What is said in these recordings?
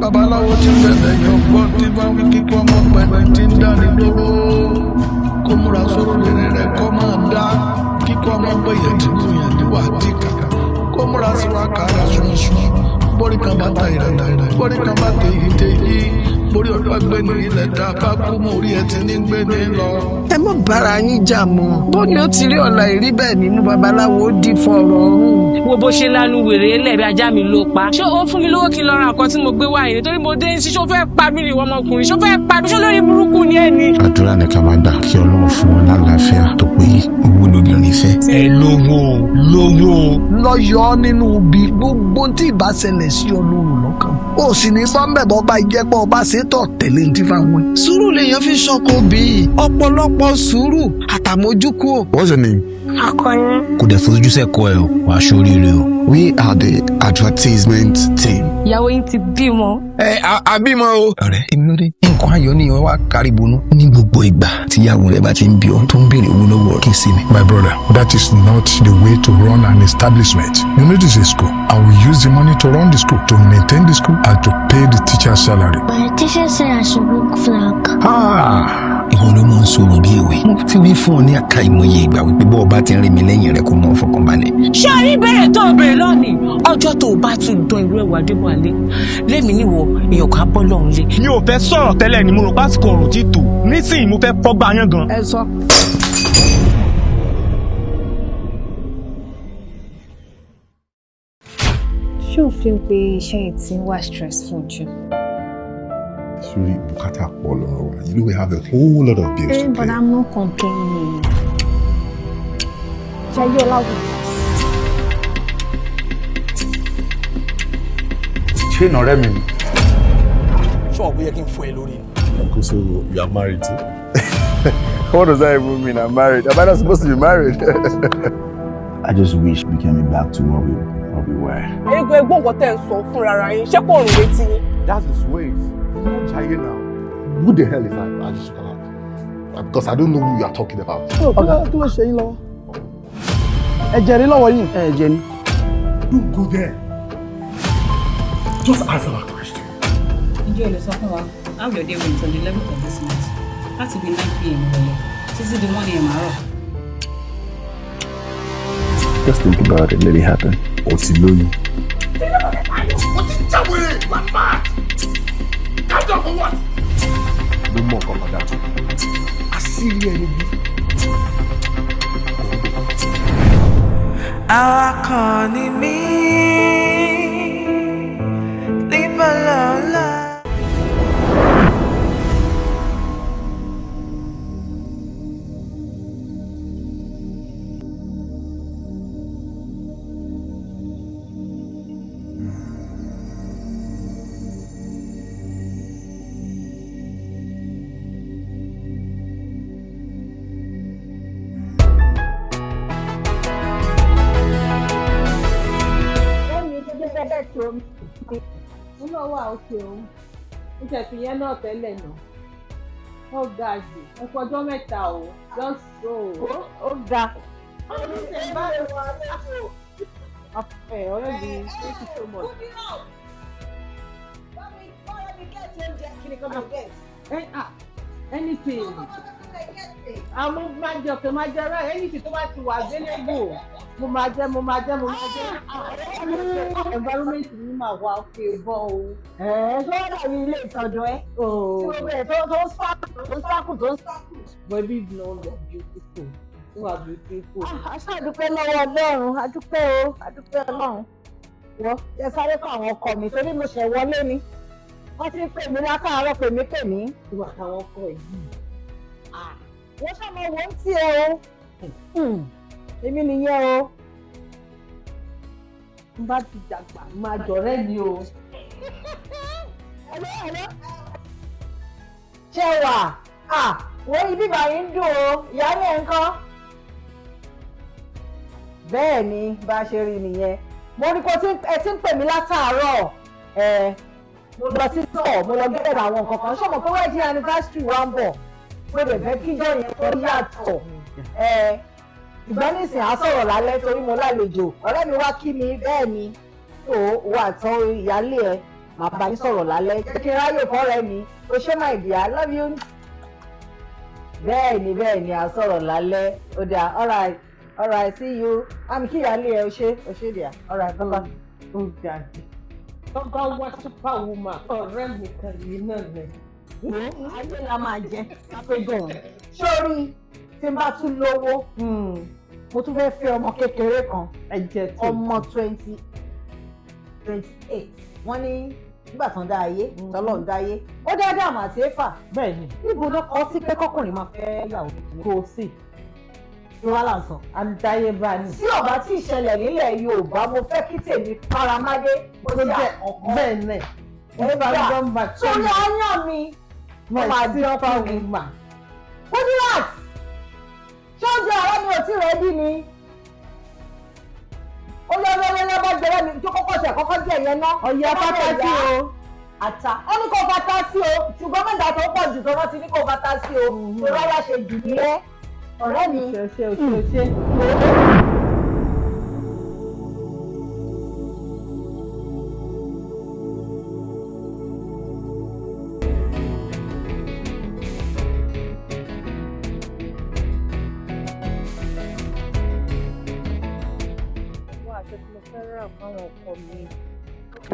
Babaláwo ti bẹ̀rẹ̀ yọ gbọ́n tí bá wí kíkọ́ ọmọ pẹ̀lú tí ń dáni lóró. Kó múra sóró rere rẹ̀ kọ́ máa dá. Kíkọ́ ọmọ péye tí mú yẹn níwà dìkà. Kó múra sí wa kàrà sunsun. Bórí kan bá ta ìrẹ̀lẹ̀, bórí kan bá tèyí tèyí. Borí ọ̀pá gbé ní ilẹ̀ tá a bá kú mọ́ orí ẹ ti ní gbé ní lọ. Ẹ mọ̀ bára yín jà mọ́. Bó ni ó ti rí ọ̀la ìrí bẹ́ẹ̀ nínú babaláwo ó dí fọ̀rọ̀ ọ̀hún. Wo bó ṣe lanu wèrè lẹ́bi ajá mi ló pa. Ṣé ó fún mi lówó kí n lọ ra nǹkan tí mo gbé wá yìí nítorí mo dé sí? Ṣó fẹ́ pa mí ni ìwọ ọmọkùnrin? Ṣó fẹ́ pa mí? Ṣó lórí burúkú ni ẹ ni? Àdúrà ni ká máa gbà kí Ọlọ́run fún wọn lálàáfíà tó péye. Owó lóbìnrin fẹ́. Ẹ lówó lówó. Lọ́yọ̀ọ́ nínú ibi gbogbo tí ìbá ṣẹlẹ̀ sí Ọlọ́run lọ́kàn. Ó sì ní bọ́m̀bẹ̀ bọ́ bá jẹ́ pé ọba ṣètò tẹ̀lé ní ti fáwọn. Sùúrù lèèyàn fi ṣọkọ òbí, ọ̀pọ̀lọpọ̀ sùúrù àtàmójúkúò. What's your name? Kò dẹ̀ fojú sẹ́kọ̀ọ́ ẹ̀ o, wàá ṣoríire o. We are the advertisement team. Ìyàwó yín ti bímọ. Ẹ àbímọ o. Ọ̀rẹ́ èmi ló dé, nǹkan ayọ̀ ni ìwọ wá kárí bonú. Ní gbogbo ìgbà tíyàwó rẹ bá ti ń bí ọ tó ń béèrè owó lọ́wọ́ kí n sí mi. My brother, that is not the way to run an establishment. You know this is a school, and we use the money to run the school, to maintain the school, and to pay the teacher's salary. My teacher said I should bring flag. Ah! Ìwọ ló máa ń sọ̀rọ̀ bí èwe. Mo ti wí fún ọ ní àká ìmọye ìgbà wípé bọ́ ọba ti ń rí mi lẹ́yìn rẹ kó mọ fọkànbalẹ̀. Ṣé o rí ìbéèrè tó o béèrè lónìí? Ọjọ́ tó o bá tún dán irú ẹ̀wà Adébọ̀wálé lémi níwọ̀, èèyàn kan á bọ́ lọ́hùn lé. Mi ò fẹ́ sọ̀rọ̀ tẹ́lẹ̀ ni, mo rò pásìkò ọ̀rọ̀ tí tò nísìnyí, mo fẹ́ fọ́gbà yán gan. Ẹ sọ. Ṣé o fi pé iṣẹ́ yìí ti ń wà stressful jù? Sórí bùkátà pọ̀ lọ́rọ̀ wa. You know we have a whole lot of bills to But pay. I'm not complaining. Jayola with us. Ṣé ìnà ọ̀rẹ́ mi ni? Ṣé ọ̀bù yẹ kí n fún ẹ lórí ni? Uncle, so you are married too? What does that even mean? I'm married. Am I not supposed to be married? I just wish we can be back to what we were. Ẹ̀yin ẹgbọ́n nǹkan tẹ́ ń sọ fúnra ara yín, ṣé kò rùn létí yín? That's his ways. Jaiye now. Who the hell is that? I just because I don't know who you are talking about. Kí ló ṣe yín lọ́wọ́? Ẹ̀jẹ̀ rí lọ́wọ́ yìí. Ẹ̀jẹ̀ ni. Don't go there. Just answer my question. Ǹjẹ́ o lè sọ fún wa how your day went on the 11th of this month láti bí 9 p.m. ìrọ̀lẹ́ títí di 1 a.m. àárọ̀? Just think about it, let it happen. O ti lóyún. Ó ti jáwèrè, you are mad. Calm down for what? Mo mọ nǹkan kan dájú. Àṣírí ẹni bí. Awakọ̀ ni mí níbo ló ń lọ? Lẹ́mi tó jẹ́ bẹ́ẹ̀ tó mi. Mo náà wà òkè o. Mo tẹ̀sí yẹn náà tẹ́lẹ̀ náà. Ó ga jù. Ẹ kú ọjọ́ mẹ́ta o. Just so. Ó ga. Ẹ ọ̀rẹ́ mi, thank you so much. Ah, anything. Àmọ́ máa jẹ ọ̀kẹ́, máa jẹ ráì, anything tó bá ti wà available. Mo máa jẹ, mo máa jẹ, mo máa jẹ. Environment mi máa wà òkè gan o. Ẹ tó wá dàbí ilé ìtọ́jú ẹ. Tí mo bẹ̀rẹ̀ tó ń sparkle, tó ń sparkle, tó ń sparkle. But baby, no, you are beautiful. You are beautiful. A ṣàdúpẹ́ lọ́wọ́ Ọlọ́run, a dúpẹ́ o, a dúpẹ́ Ọlọ́run. Wọ́n jẹ́ sáré fún àwọn ọkọ mi torí mo ṣẹ̀ wọlé ni. Wọ́n ti ń pè mí látàárọ̀, pè mí pè mí. Ìwà àwọn ọkọ yìí. Wọ́n ṣàmọ̀ wò ń tiẹ̀ o. Èmi nìyẹn o. N bá ti dàgbà, máa jọ̀rẹ́ mi o. Hello, hello. Ṣé wà? Ah, wo ibi báyìí ń dùn o, ìyá yẹn ń kọ́. Bẹ́ẹ̀ ni, bá a ṣe rí nìyẹn. Mo rí kó ẹ ti ń pè mí látàárọ̀. Ẹ mo lọ sí sọ̀, mo lọ gẹ́gẹ́ àwọn nǹkan kan. Ṣé o mọ̀ pé wedding anniversary wa ń bọ̀? Mo lè fẹ́ kíjọ́ yẹn kó yàtọ̀. Ẹ ṣùgbọ́n nísìnyí á sọ̀rọ̀ lálẹ́ torí mo lálejò. Ọ̀rẹ́ mi wá kí mi, bẹ́ẹ̀ ni. Tó o wà tán ìyálé ẹ. Màá bá yín sọ̀rọ̀ lálẹ́. Jẹ́ kí n ráyè fọ́rẹ́ mi. O ṣé, my dear, I love you. Bẹ́ẹ̀ ni, bẹ́ẹ̀ ni, à sọ̀rọ̀ lálẹ́. Ó dáa, alright, alright, see you. Àmì kí ìyáálé ẹ, o ṣé, o ṣé dear. Alright, bye bye. Ó ga jù. Tó bá wá super woman, ọ̀rẹ́ mi kan yìí náà ni. Ayé la máa jẹ kápẹ́gàn. Sórí tí n bá tún lówó, mo tún fẹ́ fẹ́ ọmọ kékeré kan, ọmọ 28. Wọ́n ní nígbà tán dá ayé, tọ́lọ́ ń dá ayé, ó dá Ádámù àti Éfà. Níbo ló kọ́ sí pé kọ́kùnrin máa fẹ́ yàwó kékeré? Kò sí. Ìwà là ń sọ. Àdáyébá ni. Tí ọba tí ìṣẹ̀lẹ̀ nílẹ̀ Yorùbá, mo fẹ́ kí tèmi faramádé kó jẹ́ àkọ́kọ́. Bẹ́ẹ̀ ni. Sórí ọyàn mi, mo máa di ọkùnrin. Kudirat, ṣé oúnjẹ ọ̀rẹ́ mi ò tí rẹ̀ bí ni? Ó yọ lọ́lọ́lọ́ bá jẹrẹ mi tó kọ́kọ́ ṣe àkọ́kọ́ jẹ́ ìyẹn ná. Ọ̀yà pátá sí o. Ata. Ó ní kó fata sí o, ṣùgbọ́n mẹ́ta tó pọ̀ jù tó wọ́n ti ní kó fata sí o. Tó rárá ṣe jù ní ẹ́. Ọ̀rẹ́ mi. Ṣe ṣe ṣe ṣe.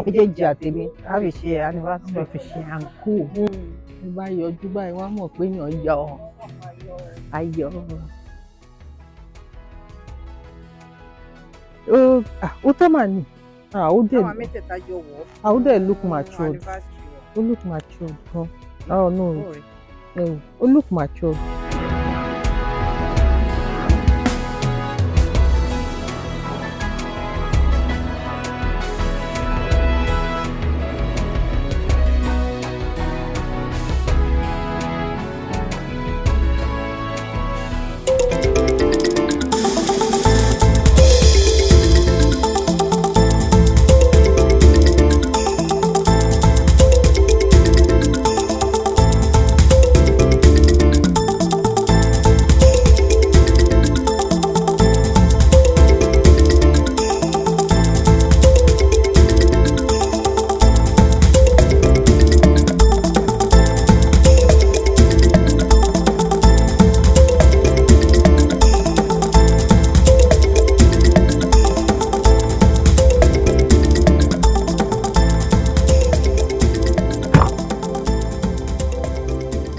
Méjèèjì àtèmi á fi ṣe anniversary. Wọ́n fi ṣe àǹkó. Ní bá yọjú báyìí, wọ́n á mọ̀ pé èèyàn yọ ayọ̀. Ó tọ́ mà ní. Ó dẹ̀ Àwọn mẹ́tẹ̀ẹ̀ta jọ wọ̀. Ó dẹ̀ look matured. Ó look matured gan. Oh no, ó look matured.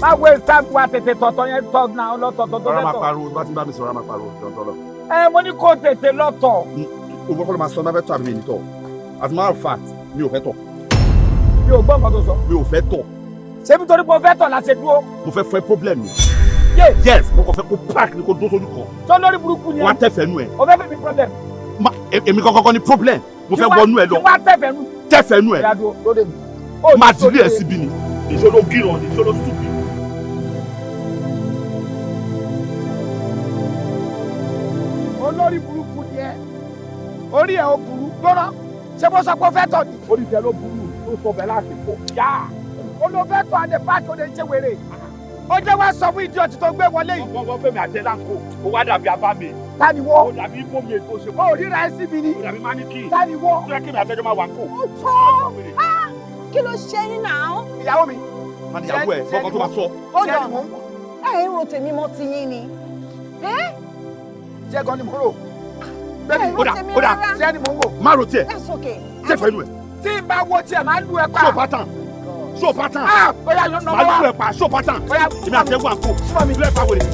Má waste time wa, tètè tọ̀tọ̀ yẹn tọ̀ náà lọ́tọ̀ tó Ọ̀rọ̀ máa fẹ́ tọ̀. pariwo bá ti ń bá mi sọ̀rọ̀, máa pariwo jọ̀ǹtọ̀ lọ. Ẹ mo ní kó tètè lọ́tọ̀. O gbọ́dọ̀ ló máa sọ, máa fẹ́ tọ̀ àbí mi ní tọ̀. As a matter of fact, mi ò fẹ́ tọ̀. Mi ò gbọ́ nǹkan tó sọ. Mi ò fẹ́ tọ̀. Ṣé nítorí pé o fẹ́ tọ̀ la ṣe dúró? Mo fẹ́ fẹ́ problem mi. Yes, mo kàn fẹ́ kó park ni, kó dó sójú kan. Tó lórí burúkú ni ẹ. Wá tẹ̀fẹ̀ nú ẹ. O fẹ́ fẹ́ mi problem. Èmi kọ́kọ́ ní problem. Mo fẹ́ wọnú ẹ lọ. Kí wá tẹ̀fẹ̀ nú. Tẹ̀fẹ̀ nú ẹ. Ìyá dúró lóde mi. Máa dìlé ẹ síbi ni. Ìṣòro gíràn ni, ìṣòro stupid. Olórí burúkú ni ẹ, orí ẹ ò burú lọ́rọ́. Ṣé bó sọ pé o fẹ́ tọ̀ ni? Orí tẹ ló burú tó sọ bẹ́ẹ̀ lásìkò. Yá olófẹ́ tọ̀ àdé páàkì ó lè ṣe wèrè. Ó jẹ́ wá sọ fún idiot tó gbé wọlé yìí. Wọ́n fẹ́mi àti ẹ̀ láǹkó, ó wá dàbí abámi. Ta ni wọ́? Ó dàbí ibo mi ètò ṣe. Ó ríra ẹ síbi ni. Ó dàbí máníkì. Ta ni wọ́? Tó yẹ kí mi àtẹ́jọ́ máa wà ń kó. Ó tọ́. Kí ló ṣe yín náà? Ìyàwó mi. Má ní ìyàwó ẹ̀ fọkàn tó bá sọ. Ó dọ̀ ẹ ń ro tèmi mọ́ ti yín ni. Ṣé gan ni mo rò? Bẹ́ẹ̀ni, Ó dà, ó dà. Ṣé ni mo ń wò? Má ro tiẹ̀. That's okay. Tẹ̀fẹ̀ nú ẹ̀. Tí n bá wo tiẹ̀, máa lu ẹ pa. Ṣó pattern? Ṣó pattern? Ah, bóyá yóò nọmọ wa. Màá lù ẹ pa, ṣó pattern? Èmi àti ẹ̀ wà ń kó. Súnmọ́ mi. Lù ẹ pa wèrè.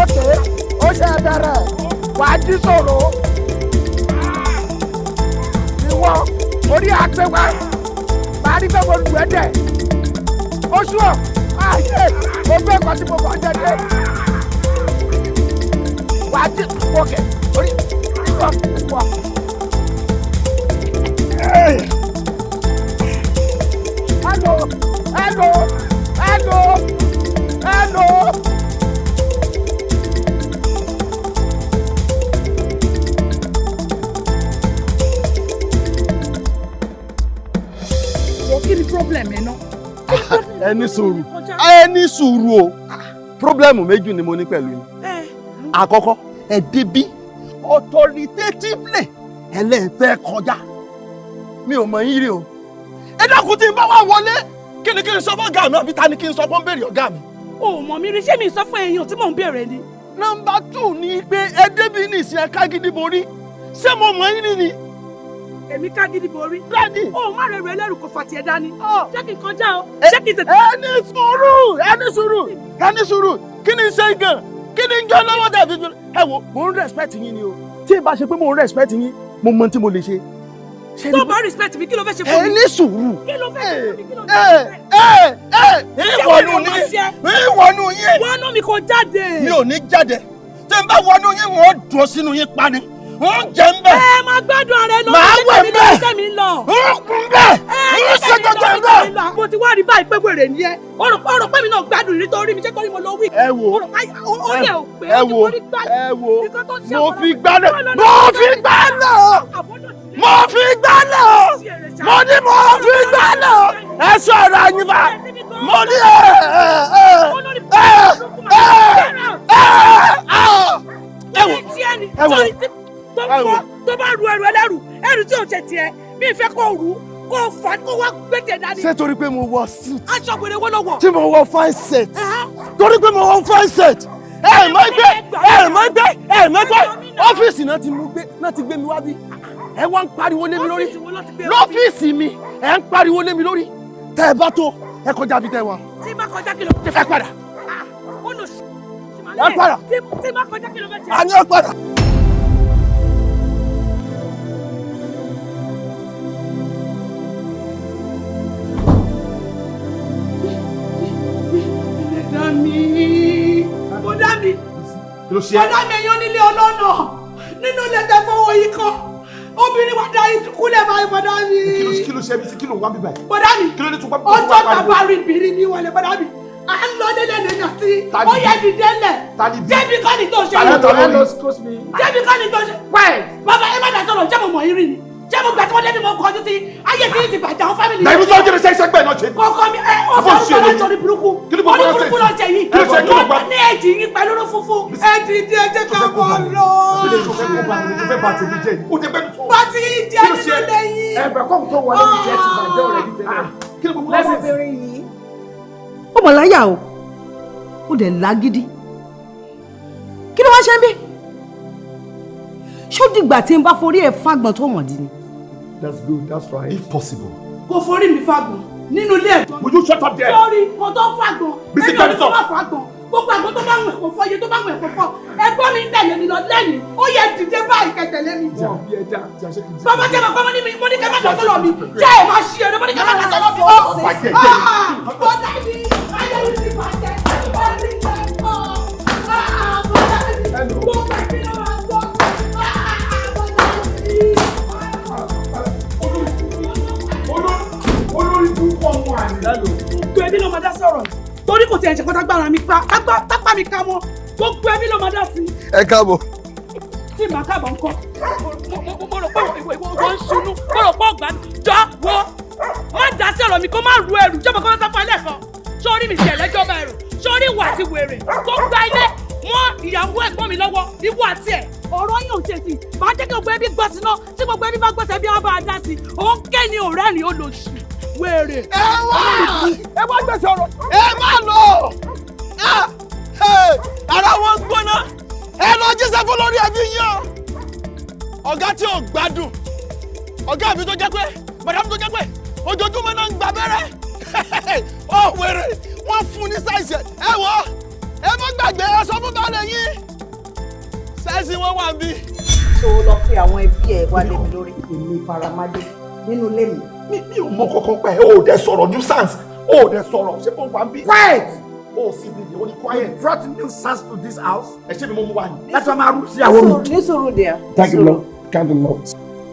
Ok, ó ṣe bẹ̀rẹ̀, wàá jí sòrò. Ìwọ, orí àgbẹ̀ wa, màá rí pé mo lù ẹ́ dẹ̀. Ó ṣùọ̀, àyè, mo gbé ẹ̀kọ́ tí mo kàn jẹ dé. Wàá jí, òkè, orí, ìwọ, ìwọ. Hello, hello, hello, hello. Wọ́n kí ni problem ẹ náà? Ẹ ní sùúrù, ẹ ní sùúrù o. Problem méjì ni mo ní pẹ̀lú yín. Àkọ́kọ́, ẹ débí authoritatively, ẹlẹ́fẹ́ kọjá. Mi ò mọ̀ yín rí o. Ẹ dákun, tí n bá wá wọlé, kí ni kí n sọ fún ọ̀gá mi, àbí ta ni kí n sọ fún béèrè ọ̀gá mi? O mọ̀ mi rí, ṣé mi sọ fún èèyàn tí mò ń béèrè ni? Number two ni pé ẹ débi ní ìsìn, ẹ̀ka gidi borí. Ṣé mo mọ̀ yín rí ni? Èmi ká gidi borí. Bẹ́ẹ̀ni. O má rẹ̀ rẹ̀ lẹ́rù kò fà tiẹ̀ dání. Jẹ́ kí n kọjá o. Jẹ́ kí n tètè. Ẹ ní sùúrù, ẹ ní sùúrù, ẹ ní sùúrù. Kí ni ṣe gan? Kí ni ń jọ lọ́wọ́ tàbí? Ẹ wo, mò ń respect yín ni o. Tí ì bá ṣe pé mò ń respect yín, mo mọ tí mo lè ṣe. Tó bá respect mi, kí ló fẹ́ ṣe fún mi? Ẹ ní sùúrù. Kí ló fẹ́ ṣe fún mi? Kí ló fẹ́ Ẹ ẹ ẹ, ìwọ̀nù ní ìwọ̀nù yín. Wọnú mi kò jáde. Mi ò ní jáde. Tí n bá wọnú yín, wọ́n dùn sínú yín pa ni. Wọ́n jẹ ń bẹ̀. Ẹ máa gbádùn ara ẹ lọ. Màá wẹ̀ ń bẹ̀. Jẹ́ mi lọ. Ń kún bẹ̀. Ń ṣe gbogbo ẹ̀ bẹ̀. Mo ti wá rí báyìí pé wèrè ni ẹ. O rò pé mi náà gbádùn ìrí torí mi, ṣé torí mo lọ wí. Ẹ wo. O rò pé ó yẹ ò pé Ẹ ó ti wo, forí gbálẹ̀. ẹ wo, Nǹkan tó ṣe mo fi gbálẹ̀, mo fi gbálẹ̀, mo fi gbálẹ̀, mo ní mo fi gbálẹ̀. Ẹ sọ̀rọ̀ àyìnbá, mo ní ẹ ẹ ẹ ẹ ẹ ẹ ẹ wò, ẹ wò, ẹ wò. Tó bá ru ẹrù ẹlẹ́rù, ẹrù tí ò ṣe tiẹ̀, bí ìfẹ́ kò rú, kò fà kó wá gbé tiẹ̀ dání. Ṣé torí pé mo wọ suit? Aṣọ wèrè wo ló wọ̀? Tí mo wọ fine set, torí pé mo wọ fine set, ẹ mọ̀ gbé, ẹ mọ̀ gbé, ẹ mọ̀ gbé. Ọ́fíìsì náà ti mú gbé, náà ti gbé mi wá bí. Ẹ wá ń pariwo lé mi lórí lọ́fíìsì mi, ẹ ń pariwo lé mi lórí. Tẹ ẹ bá tó, ẹ kọjá bí tẹ wà. Tí bá kọjá, kí ló Ẹ padà. Ó lò sí. Ẹ padà. Tí bá kọjá, kí ló fẹ́ ṣe? Àní ẹ padà. Ẹlẹ́dàá mi, bọ́dá mi, Kí ló ṣe é? bọ́dá mi, ẹ̀yàn onílé ọlọ́nà nínú ilé tẹ fọwọ́ yìí kan, obìnrin wa dá ikúlẹ̀ báyìí, bọ́dá mi. Kí ló ṣe é bí sí? Kí ló wá bí báyìí? Bọ́dá mi, Kí ló dé tó wá? Ọjọ́ tàbá rí bìrì mi wọlé, bọ́dá mi, à ń lọ lélẹ̀ lẹ́nu àti ó yẹ dìde lẹ̀. Jẹ́bi kọ́ ni tó ṣe Ta ló rí? Jẹ́bi kọ́ ni tó ṣe. Bàbá, ẹ má dà sọ̀rọ̀. Jẹ́ mo mọ̀ yín rí ni? Jẹ́ mo gbà tí wọ́n débi mo kọjú sí ayé tí ti bàjẹ́ àwọn family. Nàìjíríà sọ́ọ́ jẹ́rìí sẹ́yìn sẹ́gbẹ̀ẹ́ náà ṣe. Kọ̀ọ̀kan mi ẹ ó Àbọ̀ fẹ́ ṣe ọ̀rọ̀ ni. sọ̀rọ̀ burúkú. Kí ni gbogbo Orí burúkú ló ṣe yìí. Kí ló ṣe? Kí ló gbà? Ní èjì yín pẹ̀lú oró funfun. Ẹ dìde, ẹ jẹ́ ká mọ̀ lọ. Ilé tó fẹ́ kó bá mi, tó fẹ́ bá tèmi jẹ́ yìí. Ó jẹ́ bẹ́ẹ̀ tó. Bá ti jẹ́ Kí ló nínú ṣe? lẹ́yìn. Ẹgbẹ́ kọ́ọ̀mù tó wọlé ní tiẹ̀ ti bàjẹ́ ọ̀rẹ́ ní tẹ́lẹ̀. Kí ni gbogbo Ọmọbìnrin yìí, ó mọ̀ láyà o, ó dẹ̀ lágídí. Kí ló wá ṣe ń bí? Ṣó dìgbà tí n bá forí ẹ̀ fágbọ̀n tó wọ̀n di ni? That's good, that's right. If possible. Kò forí mi fagbọ̀n nínú ilé ẹ̀gbọ́n. Will you shut up there? Sọ́rí, kò tó fagbọ̀n. Bísí, Èmi ò ní gbẹ́nu kó sọ. má fagbọ̀n. Gbogbo àgbọn tó bá ń wẹ̀ kò fọ́, iye tó bá ń wẹ̀ kò fọ́. Ẹ̀gbọ́n mi ń tẹ̀lé mi lọ lẹ́yìn. Ó yẹ dìde báyìí kẹ́ tẹ̀lé mi. Bàbá, jẹ́ bàbá, mo ní mi, mo ní kẹ́ má dà sọ́rọ̀ mi. Jẹ́ ẹ̀ máa ṣí ẹ̀rọ, mo ní kẹ́ má dà sọ́rọ̀ mi. Bàjẹ́ jẹ́. Ah, bọ́dá mi, ayé mi ti bàjẹ́. Bọ́dá mi, ah, bọ́dá mi, gbogbo ẹbí ló máa gbọ́. Ah, bọ́dá mi. Olórí burúkú ọmọ àlè. Gbogbo ẹbí ló máa dá sọ̀rọ̀ yìí. Torí kò tiẹ̀ ṣe kọ́tà gbára mi pa tápá mi ká mọ́. Gbogbo ẹbí ló máa dá sí i. Ẹ káàbọ̀. Tí màá káàbọ̀ ńkọ́? Mo rò pé ìwọ ìwọ ń sunú, mo rò pé ọ̀gbá jọ wo má dá sí ọ̀rọ̀ mi, kó má ru ẹrù jọba kó má sá fún ẹ lẹ́ẹ̀kan. Sórí mi ti ẹ̀lẹ́jọ́ bá ẹrù sórí ìwà àti wèrè tó gba ilé mọ́ ìyàwó ẹ̀gbọ́n mi lọ́wọ́, ìwọ àti ẹ̀. Ọ̀rọ̀ yìí ò ṣe sí, màá jẹ́ kí gbogbo ẹbí gbọ́ sí náà. Tí gbogbo ẹbí bá gbọ́ sí, ẹbí á bá a dá sí. Òun ké ni ọ̀rẹ́ ni ó lò sí wèrè. Ẹ wá, ẹ wá gbèsè ọ̀rọ̀. Ẹ má lọ. Ah, eh, ara wọn gbóná. Ẹ lọ jíṣẹ́ fún lórí ẹbí yín o. Ọ̀gá tí ò gbádùn, ọ̀gá mi tó jẹ́ pé, madam tó jẹ́ pé ojoojúmọ́ náà ń gba abẹ́rẹ́. Ó wèrè, wọ́n fún ní size ẹ wọ́. Ẹ má gbàgbé, ẹ sọ fún baálé yín, size wọn wà níbí. Tó lọ pé àwọn ẹbí ẹ wá lé mi lórí, èmi Faramade, nínú ilé mi. Mi ò mọ kankan pẹ́. O ò dẹ sọ̀rọ̀ nuisance. O ò dẹ sọ̀rọ̀. Ṣé mo wà ń bí? Quiet! O ò sí mi, o ní quiet. You brought nuisance to this house. Ẹ ṣé mi mo mú wa ni. Láti wá máa rú sí àwọn mi. Ní sùúrù díẹ̀. Thank you, Lord. Thank you, Lord.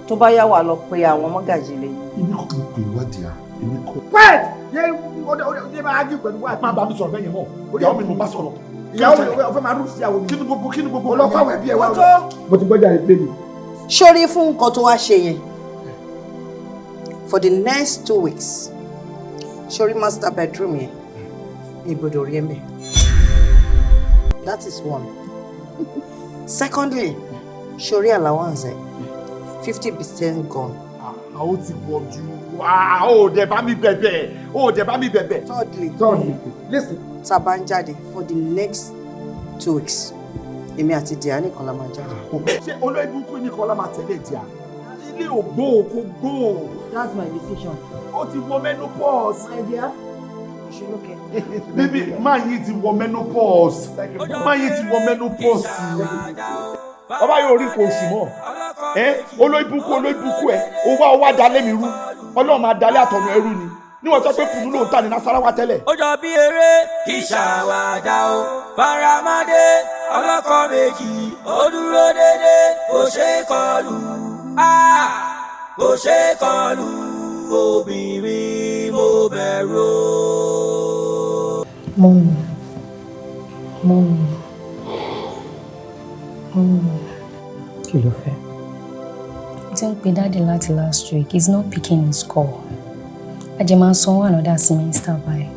Tó bá yá, wà lọ pé àwọn mọ́gàjì lè. Èmi kò pè wádìí à, èmi kò. Quiet! Yé ọdẹ ọdẹ ọdẹ máa ájú pẹ̀lú wáyé. Má bá mi sọ̀rọ̀ bẹ́ẹ̀ yẹn mọ́. Ìyàwó mi mo bá sọ̀rọ̀. Ìyàwó mi, o fẹ́ máa rú sí àwọn mi. Kí ni gbogbo, kí ni gbogbo? Ọlọ́kọ̀ àwọn ẹbí ẹ wá. Ó tó. Mo ti gbọ́jà ìpè mi. Sórí fún nǹkan tó wá ṣe yẹn, for the next 2 weeks, sórí master bedroom yẹn ní gbọ́dọ̀ rí ẹ̀mẹ́. That is one. Secondly, sórí allowance ẹ̀, 50% gone. Àwọn ti pọ̀ jù. Ó dẹ̀ bá mi bẹ̀bẹ̀. Ó dẹ̀ bá mi bẹ̀bẹ̀. Thirdly, listen. Tá a bá ń jáde for the next 2 weeks, èmi àti Díà nìkan la máa jáde. Ṣé olóyè burúkú nìkan la máa tẹ̀lé Díà? Ilé ògbó kò gbó. That's my decision. Ó ti wọ menopause. My dear, you should look at. Baby, máa yìí ti wọ menopause. Máa yìí ti wọ menopause. Bàbá yóò rí kò oṣù mọ́. Ẹ olóyè burúkú ẹ, ó wá dalé mi rú. Ọlọ́run máa dalé àtọ̀nà ẹrú ni. Níwọ̀n sọ pé kùnú lòún tà ní Nasarawa tẹ́lẹ̀. Ó jọ bí eré kì í ṣàwàdà o. Faramade ọlọ́kọ méjì, ó dúró dédé, kò ṣe é kọlù. Ah, kò ṣe é kọlù, obìnrin mo bẹ̀rù o. Mommy. Mommy. Mommy. Kí ló fẹ́? Mo ti ń pe Daddy láti last week. He's not picking his call. A jẹ máa ń sanwó another semester báyìí.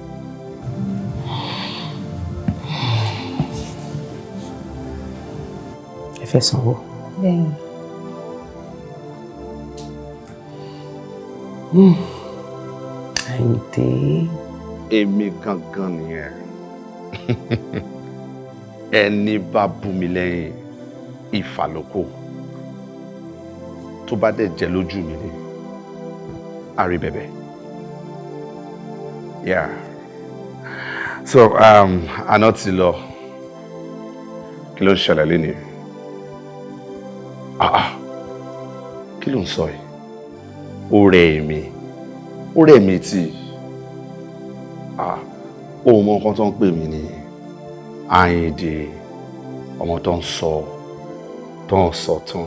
Ẹ fẹ́ sanwó? Bẹ́ẹ̀ni. Àyìndé. Èmi gangan nìyẹn. Ẹni bá bú mi lẹ́yìn ìfàlókò, tó bá dẹ̀ jẹ́ lójú mi ni àrí bẹ̀bẹ̀. Yeah. So àná ti lọ. Kí ló ń ṣẹlẹ̀ lénìí? Ah ah, kí ló ń sọ yìí? Ó rẹ̀ mí, ó rẹ̀ mí tí. Ah, ó mọ nǹkan tó ń pè mí ní Àyìndé, ọmọ tó ń sọ tó ń sọ tán,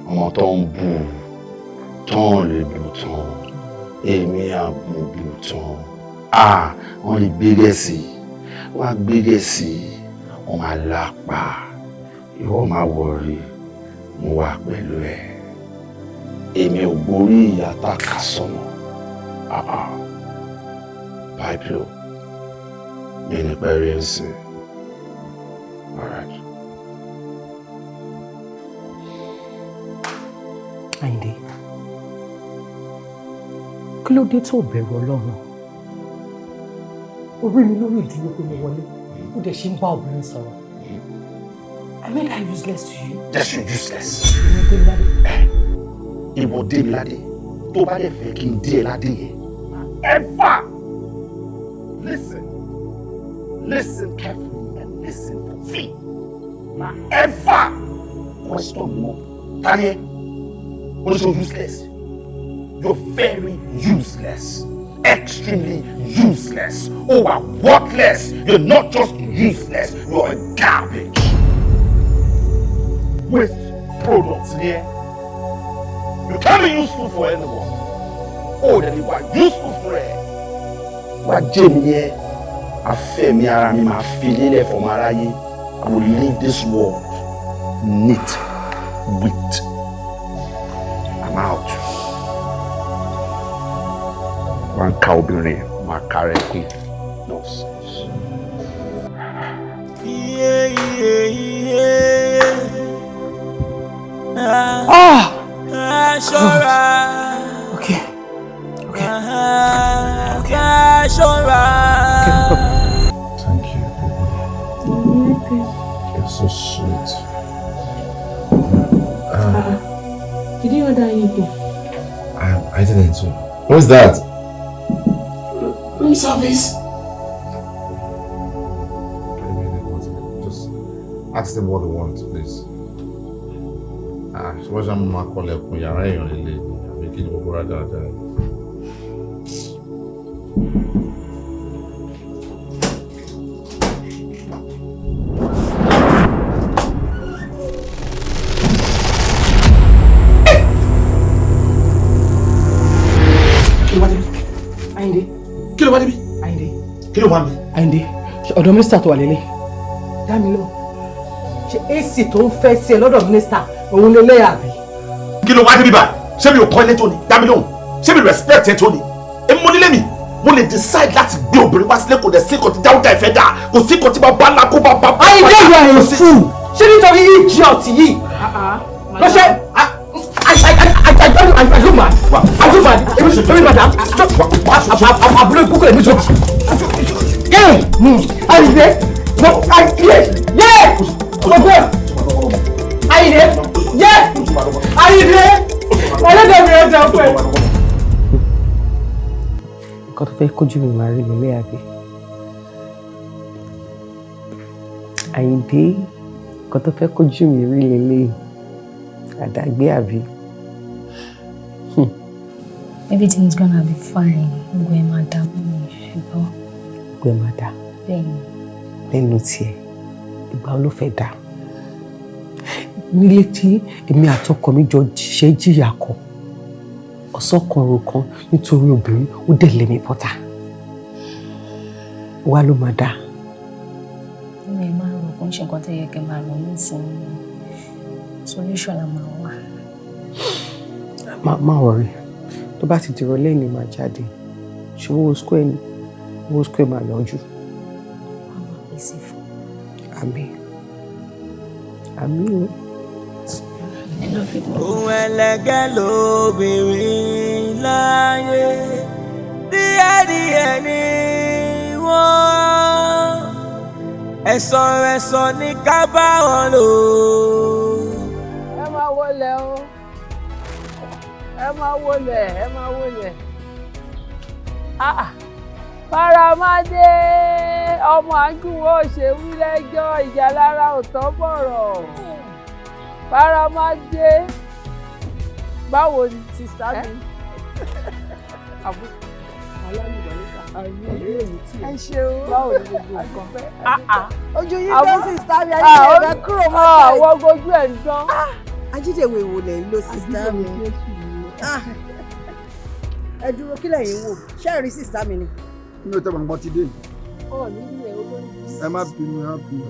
ọmọ tó ń bù tó ń lè bù tán, èmi àbùbù tán. Ah, wọ́n lè gbé gẹ̀ẹ́sì, wọ́n á gbé gẹ̀ẹ́sì, wọ́n máa lápá. Ìwọ máa wọrí, mo wà pẹ̀lú ẹ. Èmi ò gborí ìyá tàkà sọmọ. Ah ah, pipe o, mi ní pẹ́ẹ́rẹ́ ẹ̀sìn. All right. Àyìndé, kí ló dé tó bẹ̀rù Ọlọ́run? Ó rí mi lórí ìdúró pé mo wọlé, ó dẹ̀ ṣe ń bá obìnrin sọ̀rọ̀. Am I that useless to you? Yes, you're useless. Ìwọ Démiládé. Ìwọ Démiládé, tó bá dẹ̀ fẹ́ kí n dé ẹ ládé yẹn. Ever listen, listen carefully and listen for free. Ma ever question mọ́. Tani ẹ? Oníṣẹ́ useless. You're very useless. Extremely useless. Oh, are worthless. You're not just useless. You're a garbage. Waste products here. You can't be useful for anyone. Oh, then you are useful for ẹ. Wá jẹ́ mi yẹn, afẹ́mi ara mi máa fi lélẹ̀ fọmọ aráyé. I will leave this world neat, wit. I'm out. Wọ́n ń ka obìnrin, máa kárẹ̀ kún. Nonsense. Iye iye iye. Ah! Ẹ ṣọ́ra. Okay. Okay. Ẹ ṣọ́ra. Thank you, baby. You're so sweet. Did you order anything? I didn't. So. What's that? Room service. Just ask them what they want, please. Ah, ṣé wọ́n ṣe máa kọlẹ̀kùn yàrá èèyàn lélẹ̀ ni àbí kí ni gbogbo rà dáadáa? Kí ló wá débi? Àyìndé. Kí ló wá débi? Àyìndé. Kí ló wá mi? Àyìndé, ọ̀dọ̀ mínísítà tó wà lélẹ̀. Dá mi lóhùn. Ṣé AC tó ń fẹ́ sí ẹ lọ́dọ̀ mínísítà òun lè lé àbí? Kí ló wá débi báyìí? Ṣé mi ò kọ́ ilé tó ni? Dá mi lóhùn. Ṣé mi respect ẹ tó ni? Èmi mo nílé mi. Mo lè decide láti gbé obìnrin wá sílé, kò dẹ̀ sí nǹkan tí Dáúdà ìfẹ́ dà. Kò sí nǹkan tí bàbá ńlá kó bá bá. Àyìndé, you are a fool. Ṣé nítorí idiot yìí? Ló ṣe Are you mad? Are you mad? Èmi madam. Àbúrò ìkókò èmi sọ. Àyìndé. Àyìndé. Yé! Ọgbẹ́. Àyìndé. Yé! Àyìndé. Ọlọ́dọ̀ mi ọjà ọpẹ́. Nǹkan tó fẹ́ kójú mi máa rí lélẹ́ àbí? Àyìndé, nǹkan tó fẹ́ kójú mi rí lélẹ́ àdágbé àbí? Everything's gonna be fine. Gbogbo ẹ̀ máa dá mọ́ mi ṣùgbọ́n. Gbogbo ẹ̀ máa dá. Bẹ́ẹ̀ni. Lẹ́nu tiẹ̀, ìgbà wo ló fẹ́ dá? Nílé tí èmi àtọkọ mi jọ ṣiṣẹ́ jìyà kọ, ọ̀sán kan òru kan nítorí obìnrin ó dẹ̀ lé mi bọ́ta. Wá ló máa dá. Mi máa rò kó ń ṣe nǹkan tó yẹ kí n máa rò nísìnyí. Solution la máa wà. Má worry. Tó bá ti dìrọ̀lẹ́ ni màá jáde. Ṣé owó square ni? Owó square máa yanjú. Wọ́n máa pèsè fún. Àmín. Àmín o. I love you. Ohun ẹlẹgẹ́ lobìnrin láyé, díẹ̀díẹ̀ ni wọ́n, ẹ̀sọ̀ ẹ̀sọ̀ ní ká bá wọn lò. Ẹ máa wọlé o, ẹ máa wọlé, ẹ máa wọlé. Ah, Faramade ọmọ àjùwọ̀ ṣe wí lẹ́jọ́ ìjà lára ò tọ́ bọ̀rọ̀. Faramade, báwo ni sister mi? Ẹ ṣeun. Báwo ni gbogbo nǹkan? Ojú yín dé, sister mi, ajídèwé ẹ kúrò mọ́. Àwọn ojú ẹ̀ ń dán. Ajídèwé wo lẹ̀ ń lo, sister mi? Ẹ dúró, kí lẹ̀yin wò? Ṣé ẹ rí sister mi ni? Mi ò tẹ́ bọ̀ ti dé. Ọ̀ nílé olórí. Ẹ má bínú, ẹ má bínú.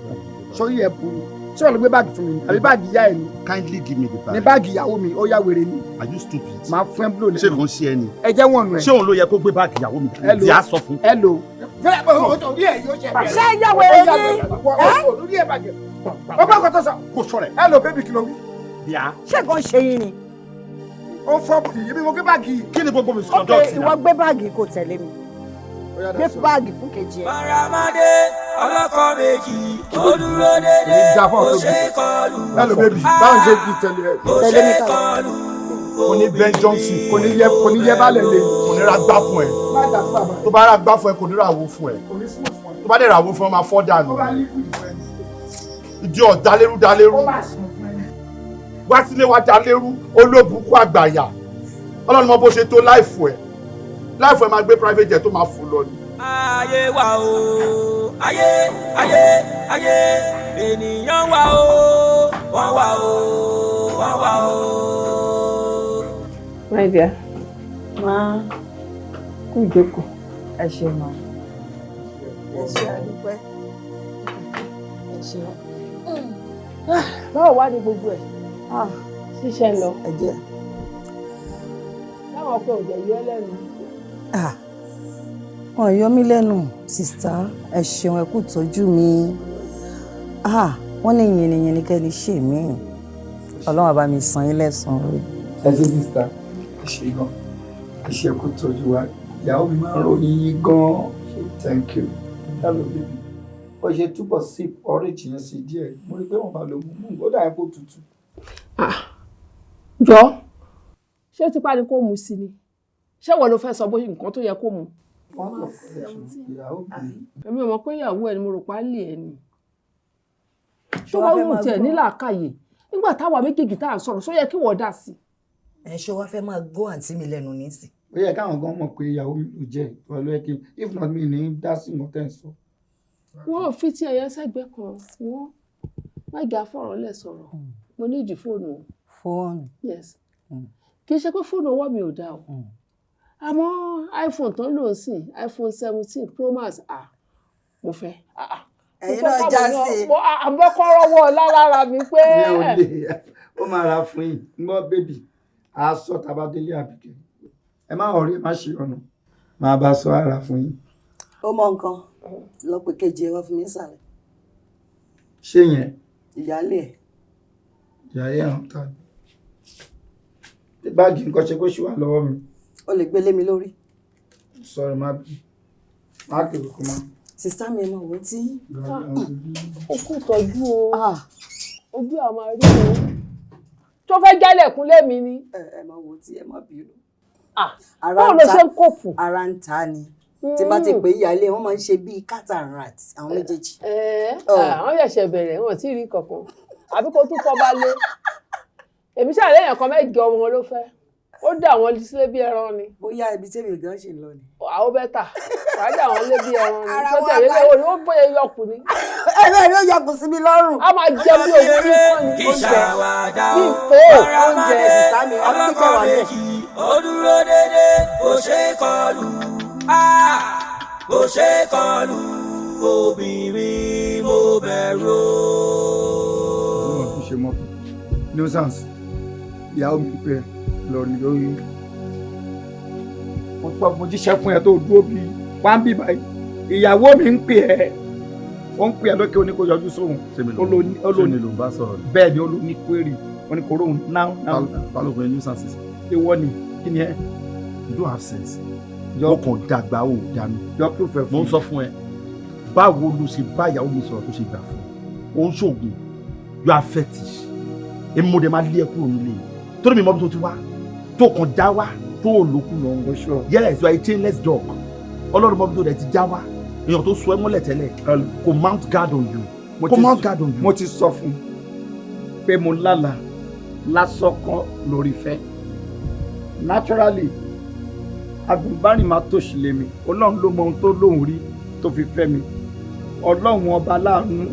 Sórí ẹ burú. Ṣé wàá lọ gbé báàgì fún mi ni àbí báàgì ìyá ẹ ni? Kindly give me the bag. Ní báàgì ìyàwó mi, ó yá wèrè ni. Are you stupid? Máa fún ẹ búlò lẹ́nu. Ṣé kò ń ṣe ẹ ni? Ẹ jẹ́ wọ̀nù ẹ. Ṣé òun ló yẹ kó gbé báàgì ìyàwó mi? Hello. Tí a sọ fún. Hello. Fẹ́rẹ̀ pé orí ẹ̀ yóò ṣe bẹ̀rẹ̀. Ṣé ìyá wèrè ni? Orí ẹ̀ bàjẹ́. Ó bá kọ́ tó sọ. Kò sọ̀rẹ̀. Hello baby, kí ló wí? Bíà. Ṣé nǹkan ṣe yín ni? Ó fọ́ bùkì yìí bí mo gbé báàgì. Kí ni gbogbo Ok, misconduct ìwọ gbé báàgì kò tẹ̀lé mi. Gbé báàgì fún kejì ẹ. Faramade ọlọ́kọ méjì, ó dúró dédé, ó ṣe kọlù. Hello baby, báwo ṣe kí tẹ̀lé ẹ? Ó Tẹ̀lé mi ṣe ká lọ. kọlù. Kò ní Ben Johnson. Kò ní yẹ, kò ní yẹ balẹ̀ lé. Kò ní ra gbá fún ẹ. Má dà fún bàbá. Tó bá ra gbá fún ẹ, kò ní ra wo fún ẹ. Kò ní smooth fún ẹ. Tó bá dẹ̀ ra wo fún ẹ, máa fọ́ dànù. Ó bá liquid fún ẹ. Ìdí ọ̀ dalérú dalérú. Ó máa sùn fún ẹ. Wá sílé wa dalérú, olóbùkún àgbàyà. Ọlọ́run mọ bó ṣe tó láìfù ẹ̀. Láìfù ẹ̀ máa gbé private jet tó máa fò lọ ni. Ayé wa o, ayé, ayé, ayé, ènìyàn wa o, wọ́n wà o, wọ́n wà o. My dear, Máa kú ìjókòó. Ẹ ṣe mọ. Ẹ ṣe, àdúpẹ́. Ẹ ṣe. Báwo wá ní gbogbo ẹ̀? Ṣíṣe lọ. Ẹ jẹ́. Táwọn ọkọ ò jẹ́ yọ ẹ́ lẹ́nu. Ah, wọn yọ mí lẹ́nu, sister. Ẹ ṣeun, ẹ kú tọ́jú mi. Ah, wọ́n ní yìnyín kẹ́ni ṣe mí. Ọlọ́run á bá mi san yín lẹ́san-án rẹ̀. Ẹ ṣe, sister, ẹ ṣe gan, ẹ ṣe kó tọ́jú wa. Ìyàwó mi máa ń ròyìn yín gan. Thank you. Hello baby, ó ṣe túbọ̀ sip orange yẹn sí díẹ̀. Mo rí i pé wọ́n bá lo mú ó dà kó tutù. Jọ, ṣé tipa ni kò mú sí ni? Ṣé wọ́n ló fẹ́ sọ bó nǹkan tó yẹ kó mu? Point of correction, ìyàwó mi. Èmi ò mọ̀ pé ìyàwó ẹ ni, mo rò pa á lè ẹ ni. Ṣé Ṣé wàá wàá fẹ́ wù máa tiẹ̀ gbọ́? nílàákàyè nígbà táwa méjèèjì tá à ń sọ̀rọ̀, ṣó yẹ kí wọ́n dá sí i? Ẹ ṣé wàá fẹ́ máa gbọ́ àǹtí mi lẹ́nu nísìn? Ó yẹ káwọn gan mọ̀ pé ìyàwó mi ló jẹ́ pẹ̀lú ẹ kí if not me ní dá sí nǹkan tẹ́ ń sọ. Wọ́n ò fi tí ẹ̀yẹ sẹ́gbẹ́ kan, wọ́n má jà fọ̀rọ̀ lẹ̀ sọ̀rọ̀. Mo ní ìdí fóònù o. Fóònù? Yes, kì í ṣe pé fóònù ọwọ́ mi ò dáa o, àmọ́ iPhone tó ń lò ń sìn, iPhone 17 Pro Max, ah, mo fẹ́, ah, ah. Mo Ẹ̀yin fẹ́ náà káwọn já náà- sí i. Àbẹ́kọ́rọ́wọ́ lára mi pé Mi ò lè, ó máa ra fún yín. Ń gbọ́ baby, aṣọ tabadélé àbíkẹ́, ẹ má ọ̀rí, ẹ má ṣe ọ̀nà, máa bá sọ ara fún yín. Ó mọ nǹkan lọ pé kejì ẹ wá fún mi nísàlẹ̀. Ṣé yẹn? Ìyáálé ẹ. Ìyá yẹn hàn ta ni? Báàgì nǹkan ṣe kó ṣì wà lọ́wọ́ mi. O lè gbélé mi lórí. Sorry, má bí. Má kiri kú mọ́. Sister mi, ẹ máa wò ó tí. Ó kú tọ́jú o, ojú àwọn arí o tó fẹ́ jálẹ̀kùn lémi ni. Ẹ máa wò ó tí, ẹ má bínú. Báwo ló ṣe ń kófù? Ara ń ta ni. Tí bá ti pè é, ìyáálé wọn máa ń ṣe bíi cat and rat, àwọn méjèèjì. Àwọn ṣẹ̀ṣẹ̀ bẹ̀rẹ̀, wọn ò tí ì rí kankan àbí kó tún fọba lé. Èmi ṣàlẹ́ èèyàn kan mẹ́jọ wọn ló fẹ́, ó dà wọ́n sílé bí ẹran ni. Bóyá ibi tí èmi gan ṣe lọ ni. Àwọn bẹ́tà wàá dà wọ́n lé bí ẹran ni tó tẹ̀lé lé orí ó bóyá yọkù ni. Ẹ̀rọ ẹ̀rọ yọkù sí mi lọ́rùn. A máa jẹ bí òun ní kọ́ ni oúnjẹ bí ìfò. Oúnjẹ sísá mi ọlọ́kọ̀ wà lẹ̀. Ó dúró dédé, kò ṣe é kọlù, kò ṣe é kọlù, obìnrin mo bẹ̀rù o. Mo fi ṣe mọ́tò nuisance, ìyàwó mi pẹ́ lórí lórí. Mo sọ, mo jíṣẹ́ fún ẹ tó dúró bíi wá ń bí báyìí. Ìyàwó mi ń pè ẹ́, ó ń pè ẹ́ lókè, ó ní kó yọjú sóhun. Ṣé mi ló ń bá sọ̀rọ̀ ni? Bẹ́ẹ̀ ni, ó ló ní query, ó ní kó róhun now now. Ta ló pe nuisance? Ìwọ ni, kí ni ẹ? You don't have sense. Mo kàn dàgbà ó dànù. Yọ proof ẹ fún. Mo ń sọ fún ẹ, báwo ló ṣe bá ìyàwó mi sọ̀rọ̀ tó ṣe gbà fún ẹ? Ó ń ṣoògùn, you are fetish. Èmi mo dẹ̀ máa lé ẹ kúrò nílé yìí torí mi mọ bí tó ti wá, tó kàn já wá, tó ò lókun lọ́rùn. Yes, you are a chainless dog. Ọlọ́run mọ bí tó dẹ̀ ti já wá. Èèyàn tó so ẹ mọ́lẹ̀ tẹ́lẹ̀ kò mount guard on you, kò mount guard on you. Mo ti sọ fún un pé mo lálàá lásọkàn lórí ìfẹ́. Naturally, agùnbánrin máa tòṣì lé mi. Ọlọ́run ló mọ ohun tó lóun rí tó fi fẹ́ mi. Ọlọ́run ọba láàánú,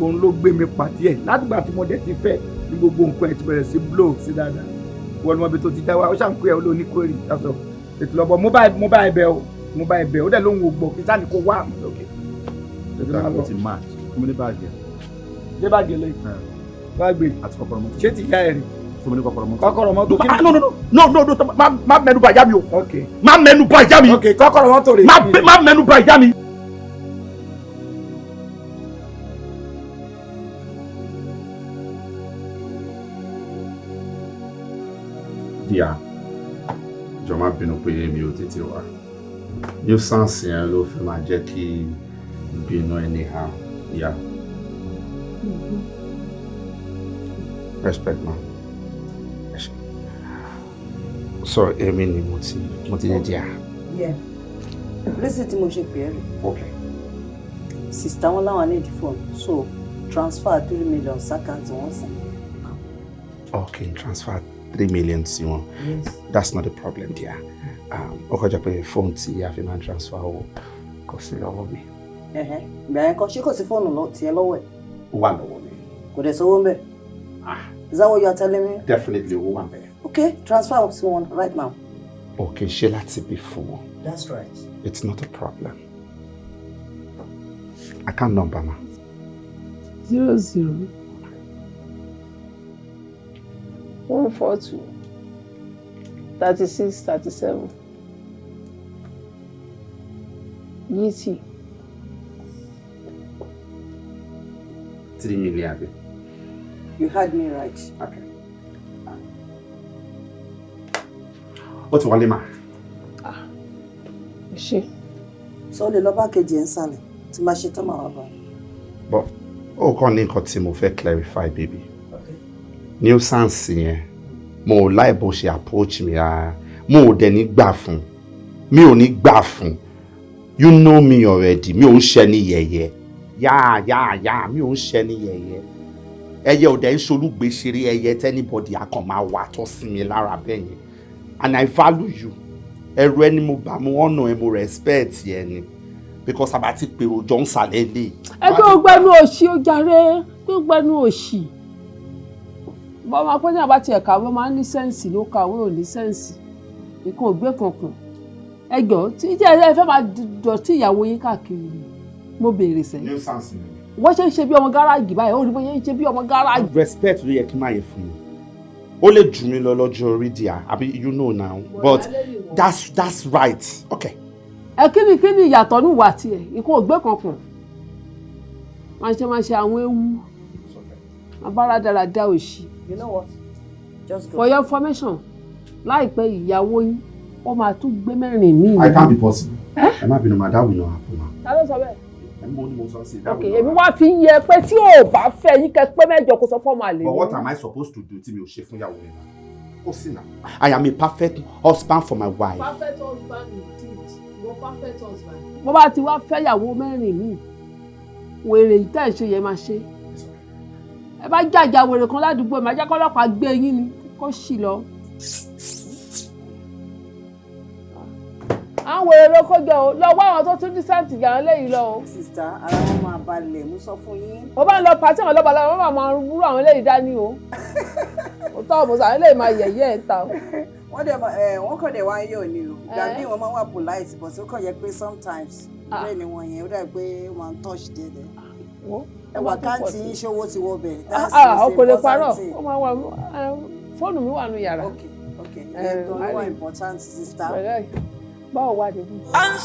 òun ló gbé mi pàdé ẹ̀. Látìgbà tí mo dẹ̀ ti fẹ́ ní gbogbo nǹkan ẹ̀ ti bẹ̀rẹ̀ sí blow sí dáadáa. Wọ́n ní wọ́n bí tó ti dá wa, ó ṣàǹkó ẹ̀, ó ló ní query that's all. Ètò lọ́bọ̀, mo bá ẹ bẹ̀ o, mo bá ẹ bẹ̀ ó dẹ̀ lóhùn ògbọ̀ kí sáà ní kó wá lókè. Ó ti match fún mi ní báàgì ẹ̀. Ṣé báàgì lè wá gbé? Àti kọ́kọ́rọ́ mọ́tò. Ṣé ti yá ẹ rí? Fún mi ní kọ́kọ́rọ́ mọ́tò. Kọ́kọ́rọ́ mọ́tò kí ni? No, no, no, no, no, má mẹ́nu bà ìyá mi o. Má mẹ́nu bà ìyá mi. Ok, kọ́kọ́rọ́ mọ́tò rè. Má mẹ́nu bà ìyá mi. Díà, jọ̀ọ́ má bínú pé mi ò tètè wá. Nuisance yẹn ló fẹ́ máa jẹ́ kí n bínú anyhow. Yeah. Respect, ma. So èmi ni mo ti ní díà. Yeah. Reason tí mo ṣe pè é rè. Okay. Sister wọn láwọn need phone, so transfer 3 million s'account wọn sìn. Okay, transfer 3 million sí wọn. Yes. That's not a problem, dear. Ó kọjá pé fóònù tí a fi máa ń transfer owó kò sí lọ́wọ́ mi. Ìgbà yẹn kan, ṣé kò sí fóònù tiẹ̀ lọ́wọ́ ẹ̀? Ó wà lọ́wọ́ mi. Kò dẹ̀ sówó ń bẹ̀? Is that what you are telling me? Definitely, owó wà ńbẹ̀. Okay, transfer sí wọn right now. Okay, ṣé láti bí fún wọn? That's right. It's not a problem. Account number, ma. 001423637 GT. 3 million, abi? You heard me right. Okay. Ó ti wọlé, ma. Ṣe. Sọ lè lọ bá kejì ẹ̀ ń sàlẹ̀ tí máa ṣe tán, màá wá bá. But ó kàn ní nǹkan tí mo fẹ́ clarify, baby. Nuisance yẹn, mo ò láì bó ṣe approach mi rárá. Mo ò dẹ̀ ní gbà fún. Mi ò ní gbà fún. You know me already. Mi ò ń ṣe ní yẹ̀yẹ́. Yáà yáà yáà, mi ò ń ṣe ní yẹ̀yẹ́. Ẹyẹ ò dẹ̀ ń ṣolúgbe ṣeré ẹyẹ t'anybody akàn máa wà tọ́ sí mi lára bẹ́ẹ̀ yẹn. And I value you. Ẹrù ẹni mo bá, mo honour ẹ, mo respect ẹ ni. Because àbá ti pèrò jọ ń sàlẹ̀ lé. Ẹ kí o gbẹnu òṣì, ó jàre, kí o gbẹnu òṣì. Bọ́ máa pẹ́ ní àbá tiẹ̀ kàwé, máa ń ní sense, ló kàwé ò ní sense. Nǹkan ò gbé kankan. Ẹ jọ, tí ẹ fẹ́ máa dọ̀tí ìyàwó yín káàkiri ni mo béèrè sẹ́yìn. Nuisance ni. Wọ́n ṣe ń ṣe bí ọmọ gáràjì báyìí, ó rí bóyá ń ṣe bí ọmọ gáràjì. Respect ló yẹ kí n máa yẹ fún mi. Ó lè jù mí lọ lọ́jọ́ orí díà, àbí you know now, but that's right, okay. Ẹ kí ni ìyàtọ̀ ní ìwà tiẹ̀? Nǹkan ò gbé kankan. Máa ṣe àwọn ewu abáradáradá òṣì. You know what? Just go. For your information, Láìpẹ́ ìyàwó yín, wọ́n máa tún gbé mẹ́rin míì. I can't be possible. Ẹ má bínú ma, that will not happen ma. Ta ló sọ bẹ́ẹ̀? Ẹ mú ní mo sọ sí, that Ok, will not èmi happen. wá fi ń yẹ pé tí ò bá fẹ́ yín kẹ́ pé mẹ́jọ kó sọ fọ́ọ̀mù àlè. But what am I supposed to do tí mi ò ṣe fún ìyàwó mi ma? Kó sì náà. I am a perfect husband for my wife. Perfect husband indeed. Ìwọ perfect husband. Bó bá ti wá fẹ́yàwó mẹ́rin míì, wèrè yìí tẹ́ ẹ̀ ṣe yẹn máa ṣe. Ẹ bá jàjà wèrè kan ládùúgbò ẹ̀ máa jẹ́ kọ́lọ́pàá gbé yín ni kó sì lọ. Àwọn wèrè ló kójọ o, lọ wá àwọn tó tún dísẹ́ǹtì yàrá léyìí lọ o. Sista, ara wọn máa balẹ̀, mo sọ fún yín. Mo bá ń lọ pàtí àwọn lọ́ba lọ́wọ́, wọ́n máa ń rú àwọn eléyìí dání o. Òótọ́ ọ̀bùn sàwọn eléyìí máa yẹ̀yẹ́ ẹ̀ ń ta o. Wọ́n dẹ̀ wọ́n kàn dẹ̀ wá ń yọ̀ ni o. Ìgbà míì wọ́n máa ń wà polite, but ó kàn yẹ pé sometimes bẹ́ẹ̀ ni wọ́n yẹn ó dàbí pé ó máa ń touch déédéé. Ẹwà káǹtì yín ṣówó ti wọ bẹ̀. That's the most Ọkọ̀ lè parọ́, important thing. ó máa wà, fóònù mi wà nù yàrá. Ok, ìyẹn gan ló wà important, sista. Báwo wà ní.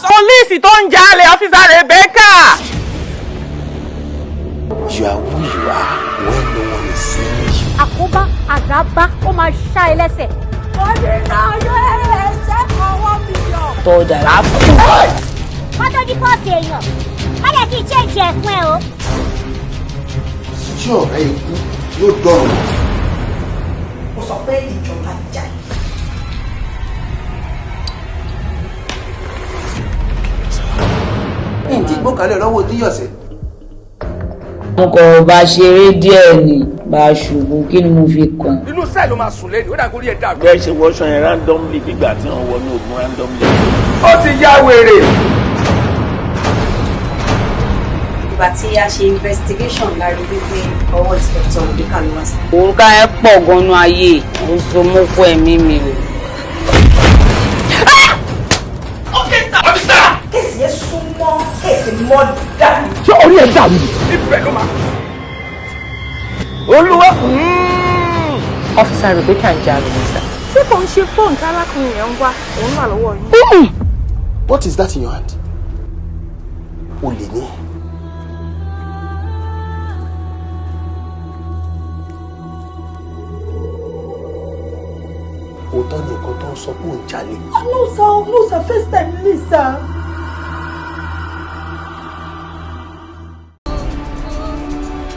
Pólíìsì tó ń jalè, Officer Rebecca. You are who you are when no one is seeing you. Àkóbá àdábá ó máa ṣá ẹ lẹ́sẹ̀. Mo ní náà yọ ẹ̀ṣẹ́ kan 1 million. Tọ́jà lápò. Wọ́n tó ní pọ́ọ̀sì èèyàn, má jẹ́ kí n change ẹ̀ fún ẹ o. Tí ọ̀rẹ́ ikú yóò dọ̀rùn. Mo sọ pé ìjọba jà yìí. Ǹtí gbọ́kànlé lọ́wọ́ oníyọ̀sẹ̀. Mo kàn bá ṣeré díẹ̀ ni bá a ṣubú, kí ni mo fi kàn. Inú sẹ́ẹ̀ ló máa sùn lẹ́nu, ó dàgbé orí ẹ̀ dàrú. Bẹ́ẹ̀ ṣe wọṣọ yẹn randomly gbígbà tí wọ́n wọnú ogun randomly. Ó ti ya wèrè. Ìgbà tí a ṣe investigation la rí wípé ọwọ́ Inspector Rebecca ló wá sí. Òrùka ẹ pọ̀ gan-an ayé ó so mọ́kọ́ ẹ̀mí mi o. Officer! Case yẹn súnmọ́ case murder. Ṣé orí ẹ̀ dàrú? Ibẹ̀ ló máa kú sí. Olúwa. Officer Rebecca ń jalè ní sá. Ṣé kò ń ṣe fóònù tí arákùnrin yẹn ń wá òun wà lọ́wọ́ yín? What is that in your hand? Olè ní ẹ. Òótọ́ ni nǹkan tó ń sọ pé òun jalè. No sir, no sir, first time ní sir.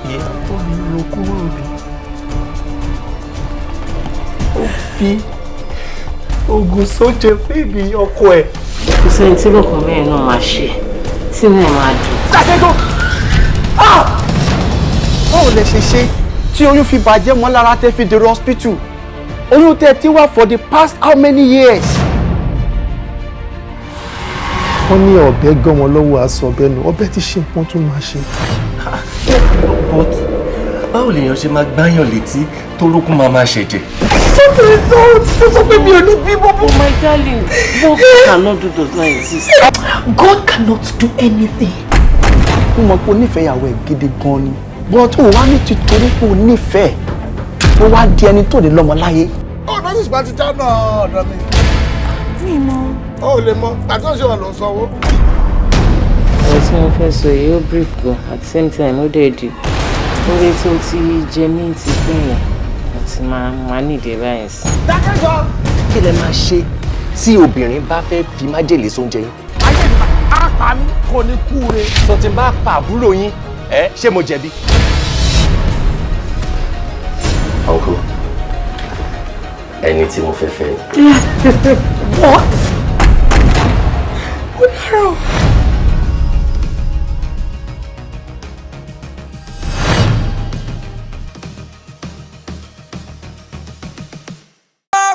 Ìyàwó mi ro kúrò mi, ó fi oògùn sóúnjẹ fún èmi ọkọ ẹ̀. Kò sẹ́ni tí lókun bẹ́ẹ̀ náà máa ṣe tí mo máa dùn. Dákẹ́jọ́! Báwo lẹ ṣe ṣe tí oyún fi bàjẹ́ mọ́ lára tẹ́ fi dèrò hospital? Oyún tẹ́ ti wà for the past how many years? Wọ́n ní ọ̀bẹ gán wọn lọ́wọ́, aṣọ ọ̀bẹ nù, ọbẹ̀ ti ṣe nǹkan tó máa ṣe. But báwo lèèyàn ṣe máa gbáyàn létí torókùn máa máa ṣẹ̀jẹ̀? Ó sọ pé mi ò ní bímọ. Oh my darling, what God cannot do does not exist. God cannot do anything. Mo mọ̀ pé o nífẹ̀ẹ́ ìyàwó ẹ̀ gidi gan ni, but ó wá ní títorí pé o nífẹ̀ẹ́ ó wá di ẹni tó lè lọ́mọ láyé. Ó notice pa ti já náà ọ̀dọ̀ mi. Mi mọ. Ó lè mọ tàbí ó ṣe wà ló ń sanwó. Ọ̀rọ̀ tí mo fẹ́ sọ yìí, ó brief gan, at the same time ó dẹ̀ dì. Oore tó ti jẹ mí ti pín yẹn, mo ti máa nídìí báyìí sí. Dákẹ́jọ́! Kí lẹ máa ṣe tí obìnrin bá fẹ́ fi májèlé sóúnjẹ yín? Ayé mi á pa mí, kò ní kú re. Sọ tí n bá pa àbúrò yín, ẹ ṣé mo jẹ̀bi? Uncle, ẹni tí mo fẹ́ fẹ́ ni. What? Ó dárò.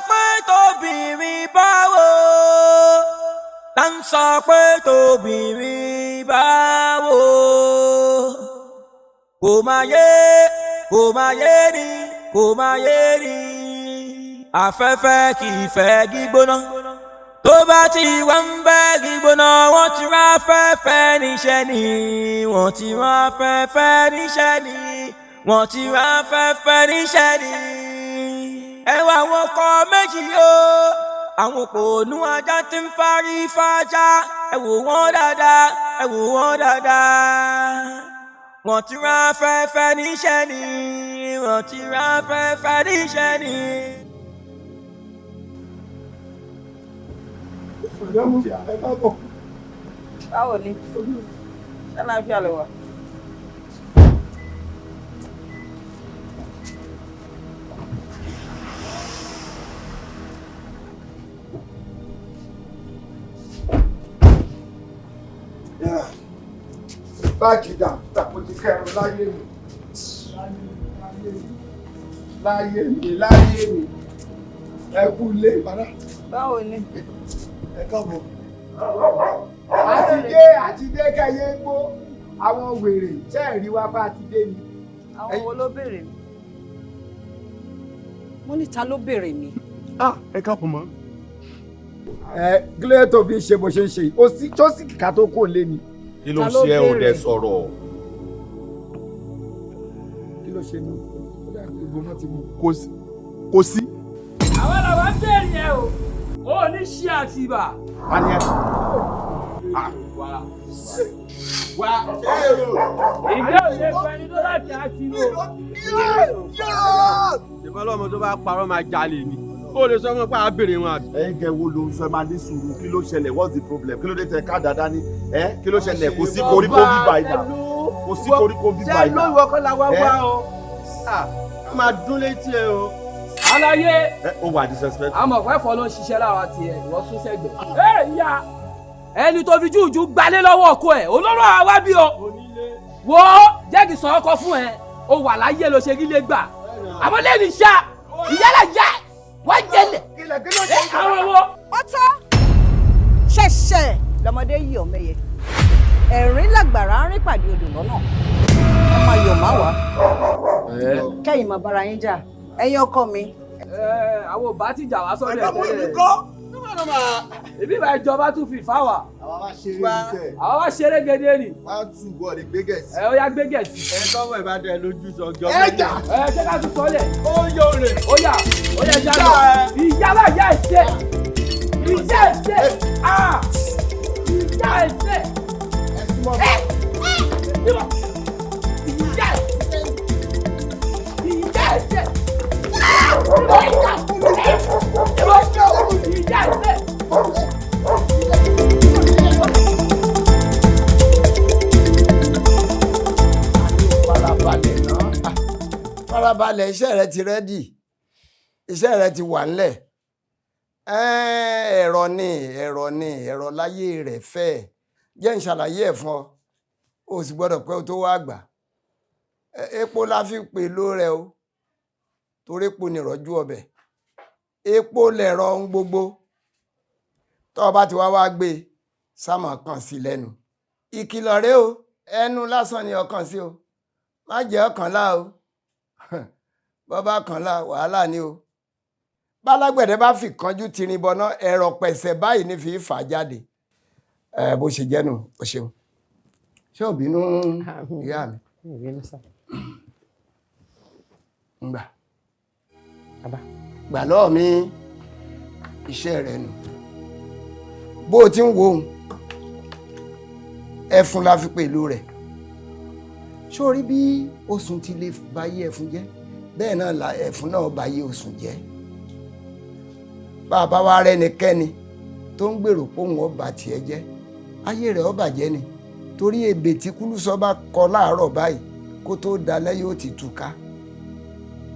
Pé tóbìnrin báwo tá ń sọ pé tóbìnrin báwo, kò máa yé, kò máa yé ni, kò máa yé ni. Afẹ́fẹ́ kì í fẹ́ gbígbóná, tó bá ti wá ń bẹ́ gbígbóná, wọ́n ti rán afẹ́fẹ́ níṣẹ́ ni, wọ́n ti rán afẹ́fẹ́ níṣẹ́ ni, wọ́n ti rán afẹ́fẹ́ níṣẹ́ ni. Ẹ wá àwọn ọkọ méjì o, àwọn òpònú ajá tí ń parí fájá, ẹ wò wọ́n dáadáa, ẹ wò wọ́n dáadáa. Wọ́n ti rán afẹ́fẹ́ níṣẹ́ ni, wọ́n ti rán afẹ́fẹ́ níṣẹ́ ni. Ẹ káàbọ̀. Báwo ni? Ṣàlàáfíà ló wà? Báàgì dà, mo ti kẹrun láyé mi. Láyé mi, láyé mi. Ẹ kú ilé ìbára. Báwo ni? Ẹ káàbọ̀. Àti dé, àti dé kẹyẹ ń gbó. Àwọn wèrè ṣe é rí wa bá ti dé ni. Àwọn wo ló béèrè mi? Mo ní ta ló béèrè mi? Ẹ káàbọ̀ mọ́. Ẹ kílẹ̀ tó fi ń ṣe bó ṣe ń ṣe yìí. O sì tó sì kìkà tó kò lé ni. Kí ló ń ṣe ẹ́ ò dẹ sọ̀rọ̀? Kí ló ṣe náà? Ó dà bí gbogbo náà ti mú. Kò sí. Àwọn làwọn ń bèrè yẹn o, ò ní ṣe àtìbà. A ní ẹ. Wá. Ìgbẹ́ òde fẹ́ni tó láti àti lò. Ìbọn lọ́mọ tó bá parọ́ máa jalè ni. Ó lè sọ fún mi pé a béèrè wọn àbí. Ẹ gẹ wo ló ń sọ, ẹ máa ní sùúrù. Kí ló ṣẹlẹ̀? What's the problem? Kí ló dé tẹ ká dáadáa ní? Ẹ kí ló ṣẹlẹ̀? Kò sí koríko bíbá ìdá. Kò sí koríko bíbá Ṣé ìdá. ló ìwọ kọ́ la wá wá o? A máa dún létí ẹ o. Aláyé. Ẹ ó wà disrespectful. Àmọ̀ pẹ́ fọ́ ló ń ṣiṣẹ́ láwa tiẹ̀, ìwọ sún sẹ́gbẹ̀ẹ́. Ẹ ìyá ẹni tó fi júùjú gbalé lọ́wọ́ ọkọ ẹ̀ olóró àwa bí o. Wo jẹ́ kí sọ ọkọ fún ẹ, o wà láyé ló ṣe rí lé gbà. Àmọ́ lẹ́nu iṣá, ìyálà jẹ́ wọ́n jẹlẹ̀. Àwọn wo. Ó tọ́ ṣẹ̀ṣẹ̀ lọ́mọdé yìí ọ̀mẹ́yẹ. Ẹ̀rín làgbàrá ń rí pàdé odò lọ́nà. Ẹ máa yọ̀ má wá. Kẹ́yìn máa bára yín jà. Ẹ̀yin ọkọ mi. Àwọn ò bá ti jà wá sọ́dọ̀ ẹ̀ tẹ́lẹ̀. Ibi ìbá ìjọba tún fi fà wá. Àwa wá ṣeré iṣẹ́. Àwa wá ṣeré gèdè ni. Wá tù bọ̀ lè gbé gẹ̀ẹ́sì. Ẹ ó yá gbé gẹ̀ẹ́sì. Ẹ tọ́wọ́ ìbá dẹ lójú sọ jọ. Ẹ jà. Ẹ ṣé ká tún sọlẹ̀. Ó yọ rè. Ó yà ó yà já lọ. Ìyá bá yá ẹsẹ̀. Ìyá ẹsẹ̀. Ìyá ẹsẹ̀. Ẹ ìyá ẹsẹ̀. Ìyá ẹsẹ̀. Ìyá ẹsẹ̀. Farabalẹ̀ náà. Farabalẹ̀, iṣẹ́ rẹ ti rẹ́dì, iṣẹ́ rẹ ti wà ńlẹ̀. Ẹ̀rọ ni, ẹ̀rọ ni, ẹ̀rọ láyé rẹ̀ fẹ́. Jẹ́ n ṣàlàyé ẹ̀ fún ọ, o sì gbọ́dọ̀ pẹ́ o tó wá gbà. Epo la fi pè ló rẹ o, torí epo ni ìrọ̀jú ọbẹ̀. Epo lẹ̀rọ ohun gbogbo. Tọ́ ọ bá ti wá wá gbé e, sámọ̀ kàn sí lẹ́nu. Ìkìlọ̀ rẹ o, ẹnu lásán ni ọkàn sí o. Má jẹ́ ọkàn lá o. Bọ́ bá kàn lá, wàhálà ni o. Bálágbẹ̀dẹ bá fi kánjú tirin bọná, ẹ̀rọ pẹ̀sẹ̀ báyìí ní fi fà jáde. Ẹ bó ṣe jẹ́ nù, o ṣeun. Ṣé ò bínú ìyá mi? Ngbà. Gbà lọ́ọ̀ mi iṣẹ́ rẹ nù. Bó o ti ń wo òun, ẹfun la fi pèlú rẹ̀. Ṣé o rí bí osùn ti lè bayé ẹfun jẹ́? Bẹ́ẹ̀ náà la ẹfun náà bayé osùn jẹ́. Bàbá wa rẹ́nikẹ́ni tó ń gbèrò pé òun ó bà tiẹ̀ jẹ́, ayé rẹ̀ ó bàjẹ́ ni. Torí ebè tí Kúlúsọ bá kọ láàárọ̀ báyìí kó tó dalẹ́ yóò ti túká.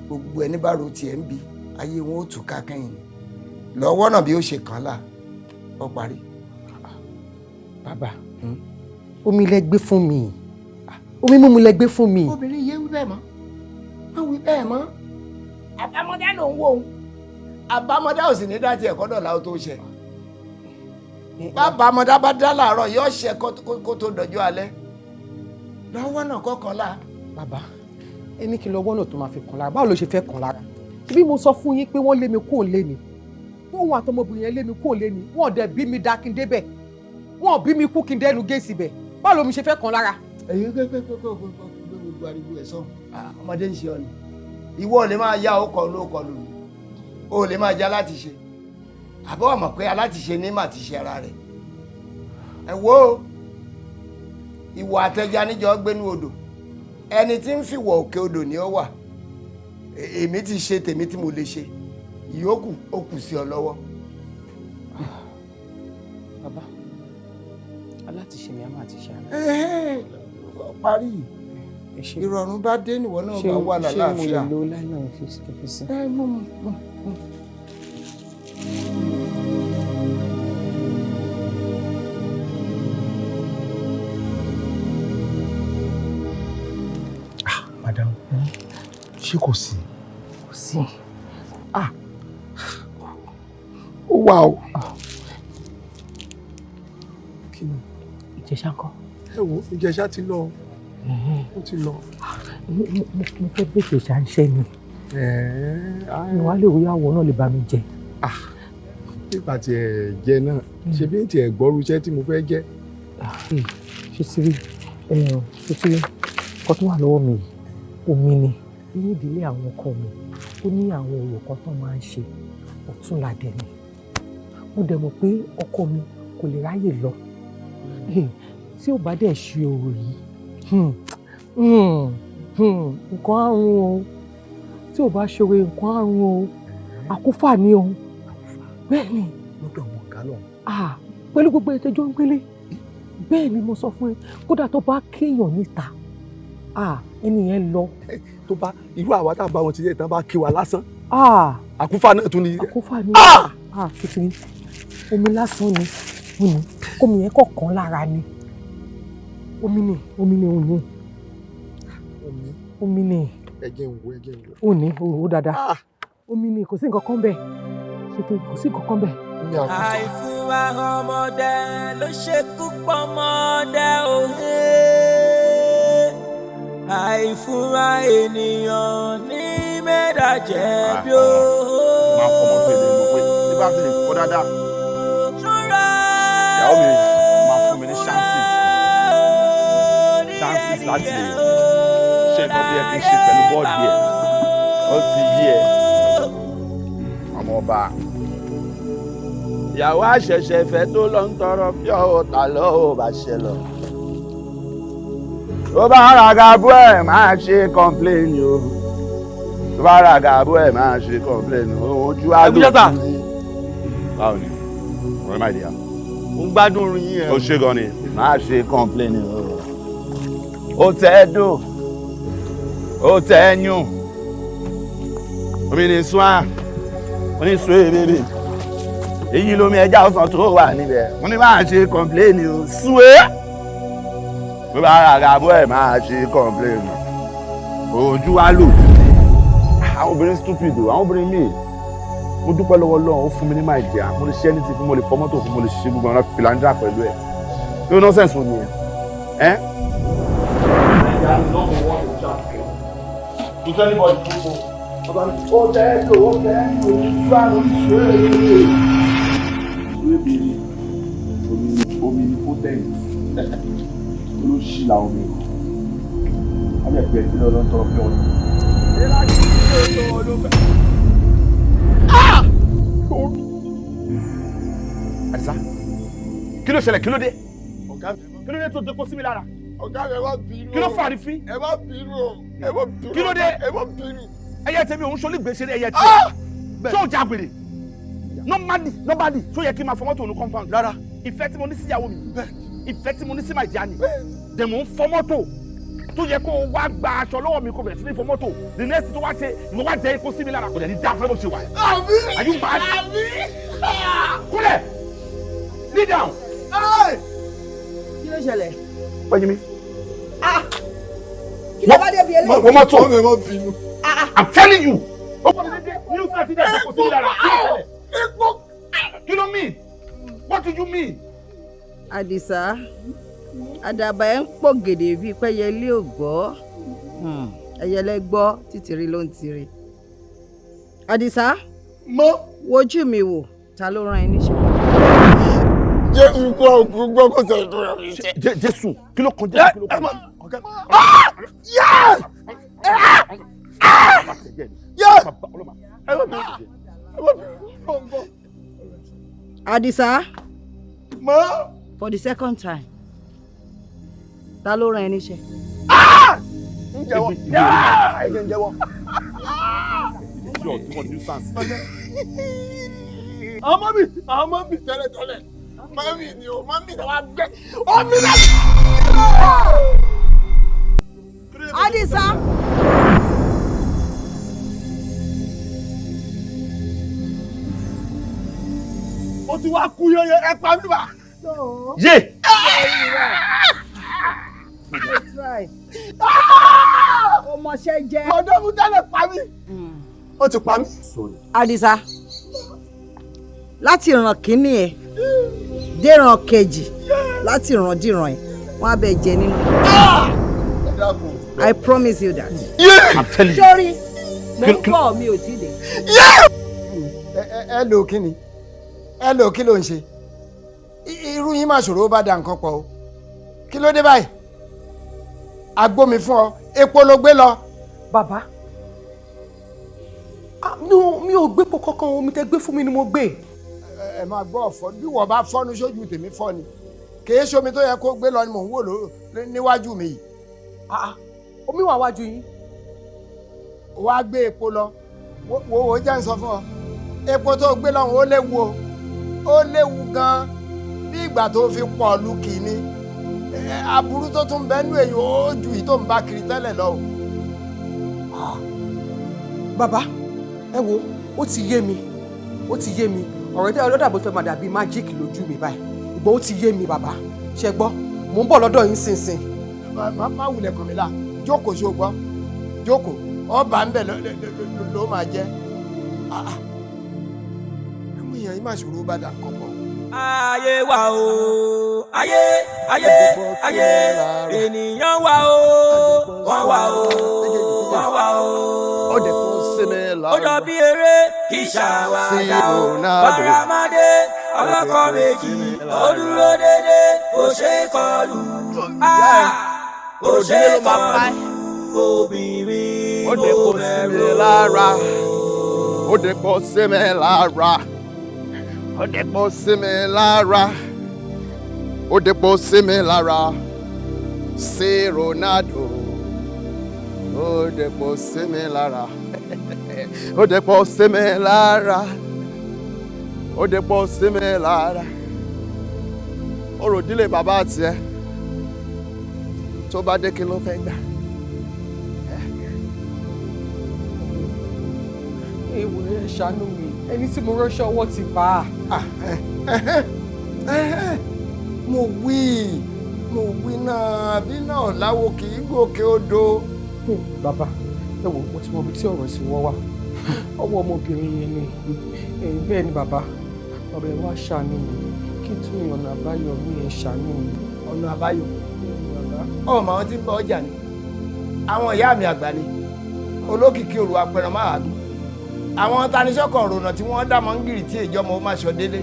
Gbogbo ẹni bá ro tiẹ̀ ń bi, ayé wọn ó túká kẹ́yìn ni. Lọ́wọ́ náà bí ó ṣe kàn án là, ó parí. Bàbá, omi lẹ gbé fún mi. Omi mímu lẹ gbé fún mi. Obìnrin yé wí bẹ́ẹ̀ mọ́, má wí bẹ́ẹ̀ mọ́. Àbámọ́dá ló ń wò ó. Àbámọ́dá ò sì ní dá tiẹ̀ kọ́dọ̀ láwọn tó ṣe. Bàbámọ́dá bá dá láàárọ̀ yóò ṣe kó tó dọjọ́ alẹ́. Lọ́wọ́ náà kọ́kàn lá. Bàbá, ẹ ní kí n lọ wọ́nà tó máa fi kàn lára. Báwo ló ṣe fẹ́ kàn lára? Ṣebí mo sọ fún yín pé wọ́n lé mi kúrò lé mi. Tóun àtọmọbìnrin yẹn lé mi kúrò lé mi. Wọ́n dẹ̀ bí mi dá kí n débẹ̀. Wọ́n bí mi kú kí n dẹ́nu géèsì bẹ̀. Báwo ló mi ṣe fẹ́ kàn lára? Ẹ̀yin gbé gbogbo ariwo ẹ̀ sọ. Ọmọdé ń ṣe ọ ni. Ìwọ lè máa yá ọkọ̀ olóòkọ̀ lòun. O lè máa jẹ́ alátiṣe. Àbọ̀ ọmọ pé alátiṣe ní mà ti ṣe ara rẹ̀. Ẹ wo ìwọ àtẹja níjọ gbénú odò. Ẹni tí ń fìwọ̀ òkè odò ni ó wà. Èmi ti ṣe tèmi tí mo lè ṣe. Ìyókù ó kù sí ọ lọ́wọ́. Láti ṣe mi a máa ti ṣe ara. Parí ìrọ̀rùn bá dé níwọ náà bá wà lálàáfíà. Ṣé mo lè lo nylon fi sí? Ẹ mú mú mú. Madam, ṣé kò sí? Kò sí. Ah, ó wà o. Kí ni? Ìjẹ̀ṣà ńkọ́? Ẹ wo, Ìjẹ̀ṣà ti lọ. Ó ti lọ. Mo fẹ́ gbé Ìjẹ̀ṣà ń ṣẹ́ ni. Ìwà lè wíyàwó náà lè bá mi jẹ. Nígbà tí ẹ jẹ náà, ṣe bí tí ẹ gbọ́rú iṣẹ́ tí mo fẹ́ jẹ́. Ṣé ti rí ṣé ti rí nǹkan tó wà lọ́wọ́ mi yìí, omi ni. Ní ìdílé àwọn ọkọ mi, ó ní àwọn òwò kan tó máa ń ṣe, ọ̀túnládẹ ni. Mo dẹ̀ mọ̀ pé ọkọ mi kò lè ráyè lọ. Tí ò bá dẹ̀ ṣe òrò yìí, nǹkan àrùn o. Tí ò bá ṣòro nǹkan àrùn o. Àkúfà ni o. Bẹ́ẹ̀ ni. Lọ́dọ̀ àwọn ọ̀gá lọ. Pẹ̀lú gbogbo ètò ìjọ ń gbélé. Bẹ́ẹ̀ ni mo sọ fún ẹ, kódà tó bá kéèyàn níta, ẹni yẹn lọ. Tó bá irú àwa tá a bá wọn ti yẹ ìtàn bá kí wa lásán. Àkúfà náà tún ni. Àkúfà ni. Tuntun omi lásán ni mo ní kómi yẹn kọ̀ọ̀kan lára ni. Omi ni omi ni òun ní. Omi. Omi ni. Ẹ jẹ́ n wo, ẹ jẹ́ n wo. Ó ní òwò dáadáa. Omi ni, kò sí nǹkan kan bẹ́ẹ̀. Ṣètò kò sí nǹkan kan bẹ́ẹ̀. Àìfúnra ọmọdé ló ṣekú pọmọdé òye. Àìfúnra ènìyàn ní mẹ́ta jẹ̀bi o. Máa fọmọ tó ilé mọ̀ pé tí bá ti lè fọ́ dáadáa. Ìyàwó mi máa fún mi ní chances láti lè ṣe nǹkan tó yẹ kí n ṣe pẹ̀lú bọ́ọ̀dì ẹ̀. Ó ti yí ẹ̀. Ọmọ ọba. Ìyàwó àṣẹ̀ṣẹ̀ fẹ́ tó lọ ń tọrọ pure water lọ́wọ́ bá ṣe lọ. Tó bá ra gàbú ẹ̀ máa ṣe complain o. Tó bá ra gàbú ẹ̀ máa ṣe complain o. Ojú àlò. Báwo ni? Ọ̀rẹ́ máa di ya. Mo ń gbádùn orin yín ẹ. Ó ṣe gan ni. Máa ṣe complain o. Ó tẹ́ ẹ dò. Ó tẹ́ ẹ yùn. Omi ni sùn á. Mo ní sùn èbèbè. Èyí lomi ẹja ọsàn tó wà níbẹ̀. Mo ní máa ṣe complain o. Sùn é. Mo bá ra gàbó ẹ̀ máa ṣe complain o. Ojú wa lò. Àwọn obìnrin stupid o. Àwọn obìnrin míì. Mo dúpẹ́ lọ́wọ́ Ọlọ́run, ó fún mi ní máa jẹ́. Mo lè ṣe anything fún, mo lè fọ mọ́tò fún, mo lè ṣe gbogbo àwọn filandra pẹ̀lú ẹ̀. Irú nonsense wo nìyẹn? Ẹ́. Ó tẹ́ ẹ́ lò, ó tẹ́ ẹ́ lò, ó tẹ́ ẹ́ lò. Omi ni potent. Olóṣì làwọn omi. Wọ́n lè pè é sílẹ̀ ọlọ́run tọrọ pé ọ̀nà. Àdìsá, kí ló ṣẹlẹ̀? Kí ló dé? Kí ló dé tó kó sí mi lára? Ọ̀gá mi, ẹ má bínú. Kí ló fà ní fín? Ẹ má bínú o. Ẹ má bínú. Kí ló dé? Ẹ má bínú. Ẹyẹ tèmi òun ṣolí gbèsè ẹyẹ tiẹ̀. Ṣé o já gbèrè? Normally, normally, ṣó yẹ kí n máa fọ mọ́tò òun compound? Rárá. Ìfẹ́ tí mo ní síyàwó mi, ìfẹ́ tí mo ní sí màá jẹ́ àní. Dẹ̀mọ̀ ń fọ mọ́tò tó yẹ kó o wá gba aṣọ lọ́wọ́ mi kó bẹ̀rẹ̀ sí ní fọ mọ́tò. The next tó wá ṣe, ìwọ wá jẹ́ ikú sí mi lára, kò dẹ̀ ní dá fẹ́ bó ṣe wà. Àmín. Are you mad? Àmín. Kúnlẹ̀! Kneel down! Kí ló ṣẹlẹ̀? Pẹ́jú mi. Kí ló bá débi eléyìí? Wọ́n mọ́tò. Ẹ má bínú. I'm telling you. Ó kọ́ mi dédé new set ilé ẹ̀jẹ̀ kò sí mi lára. Kí ló ṣẹlẹ̀? Kí ló mean? What do you mean? Àdìsá, àdàbà ẹ̀ ń pò gèdè bíi pẹ́yẹlé ò gbọ́, ẹyẹlé gbọ́ títìrí ló ń tiri. Àdìsá, mọ́ wojú mi wò, ta ló rán ẹ níṣẹ́? Jésù kú òkú gbọ́ kó sẹ̀ tó rẹ̀ mí jẹ́. Jésù, kí ló kan Jésù, kí ló kan? Àdìsá, mọ́ for the second time, ta ló rán ẹ níṣẹ́? Ń jẹ́wọ́. Ẹ jẹ́ ń jẹ́wọ́. Ọmọ mi tẹ́lẹ̀ tẹ́lẹ̀. Mami ni o, mami náà wá gbẹ. Omi náà. Adisa. Ó ti wá kú yóyó, ẹ pa mí bá. Yé. Ọmọọṣẹ́ jẹ́. Ọ̀dọ́ mu tẹ́lẹ̀ pa mí. Ó ti pa mí. Adisa, láti ìran kínní ẹ dé ìran kejì, láti ìran díran ẹ, wọn á bẹ jẹ nínú. I promise you that. I'm telling you. Sori, mo ń bọ̀, mi ò tí ì dé. Ẹ lò kí ni? Ẹ lò kí ló ń ṣe? Irú yín máa ṣòro bá da nǹkan pọ̀ o. Kí ló dé báyìí? Agbómi fún ọ, epo ló gbé lọ. Bàbá, no, mi ò gbépo kankan, omi tẹ gbé fún mi ni mo gbé. Ẹ máa gbọ́ ọ̀fọ́, bí wọ́n bá fọ́nu sójú tèmi fọ́ ni. Kìí ṣomi tó yẹ kó gbé lọ ni mò ń wò níwájú mi yìí. Omi wà wájú yín. Wàá gbé epo lọ. Wo wo jẹ́ ń sọ fún ọ. Epo tó gbé lọ, ó léwu o. Ó léwu gan-an. Bí ìgbà tó fi pọ̀ lu kìíní. Aburú tó tún bẹ́ẹ̀ nú èyí ó ju èyí tó ń bá kiri tẹ́lẹ̀ lọ o. Bàbá, ẹ wo, ó ti yé mi, ó ti yé mi. Ọ̀rọ̀ tẹ́ ọlọ́dà bó fẹ́ máa dàbí májíìkì lójú mi báyìí. Ìgbọ́n ó ti yé mi bàbá. Ṣé gbọ́? Mò ń bọ̀ lọ́dọ̀ yín sínsìn. Má wulẹ̀ kàn mí la. Jókòó, ṣó gbọ́? Jókòó. Ọba ń bẹ̀ ló máa jẹ́. Àwọn èèyàn yìí máa ṣòro bá dà nǹkan pọ̀. Ayé wa o, ayé, ayé, ayé, ènìyàn wa o, wọ́n wa o, wọ́n wa o. Ọdẹ kò sinmi lára. Ó jọ bí eré kì í ṣàwàdà o. Faramade ọlọ́kọ méjì, ó dúró dédé, kò ṣe é kọlù. Kò ṣe é kọlù. Obìnrin mo bẹ̀rù. Ọdẹ kò sinmi lára. Ọdẹ kò sinmi lára. Ọdẹ kò sinmi lára. Sí Ronaldo. Ọdẹ kò sinmi lára. Ọdẹ kò sinmi lára. Ọdẹ kò sinmi lára. Ọ̀rọ̀ ìdílé bàbá tiẹ̀. Tó bá dé, kí ló fẹ́ gbà? Ewo, ẹ ṣàánú mi, ẹni tí mo ránṣẹ́ ọwọ́ ti bá a. Mo wí, mo wí náà, bí náà láwo kì í gòkè odò. Bàbá, ẹ wò, mo ti mọ ibi tí ọ̀rọ̀ ti wọ́ wá. Ọwọ́ ọmọbìnrin yẹn ni. Bẹ́ẹ̀ ni bàbá. Bàbá, ẹ wá ṣàánú mi. Kí tún ní ọ̀nà àbáyọ mi? Ẹ ṣàánú mi. Ọ̀nà àbáyọ? Ọmọ àwọn tí ń bọ ọjà ni àwọn ìyá mi àgbà ni olókìkí òru apẹran máa dùn, àwọn tanisọ́kọ̀ rònà tí wọ́n dá mọ́ ń gìrì tí ìjọmọ́ ó máa ṣọ délé,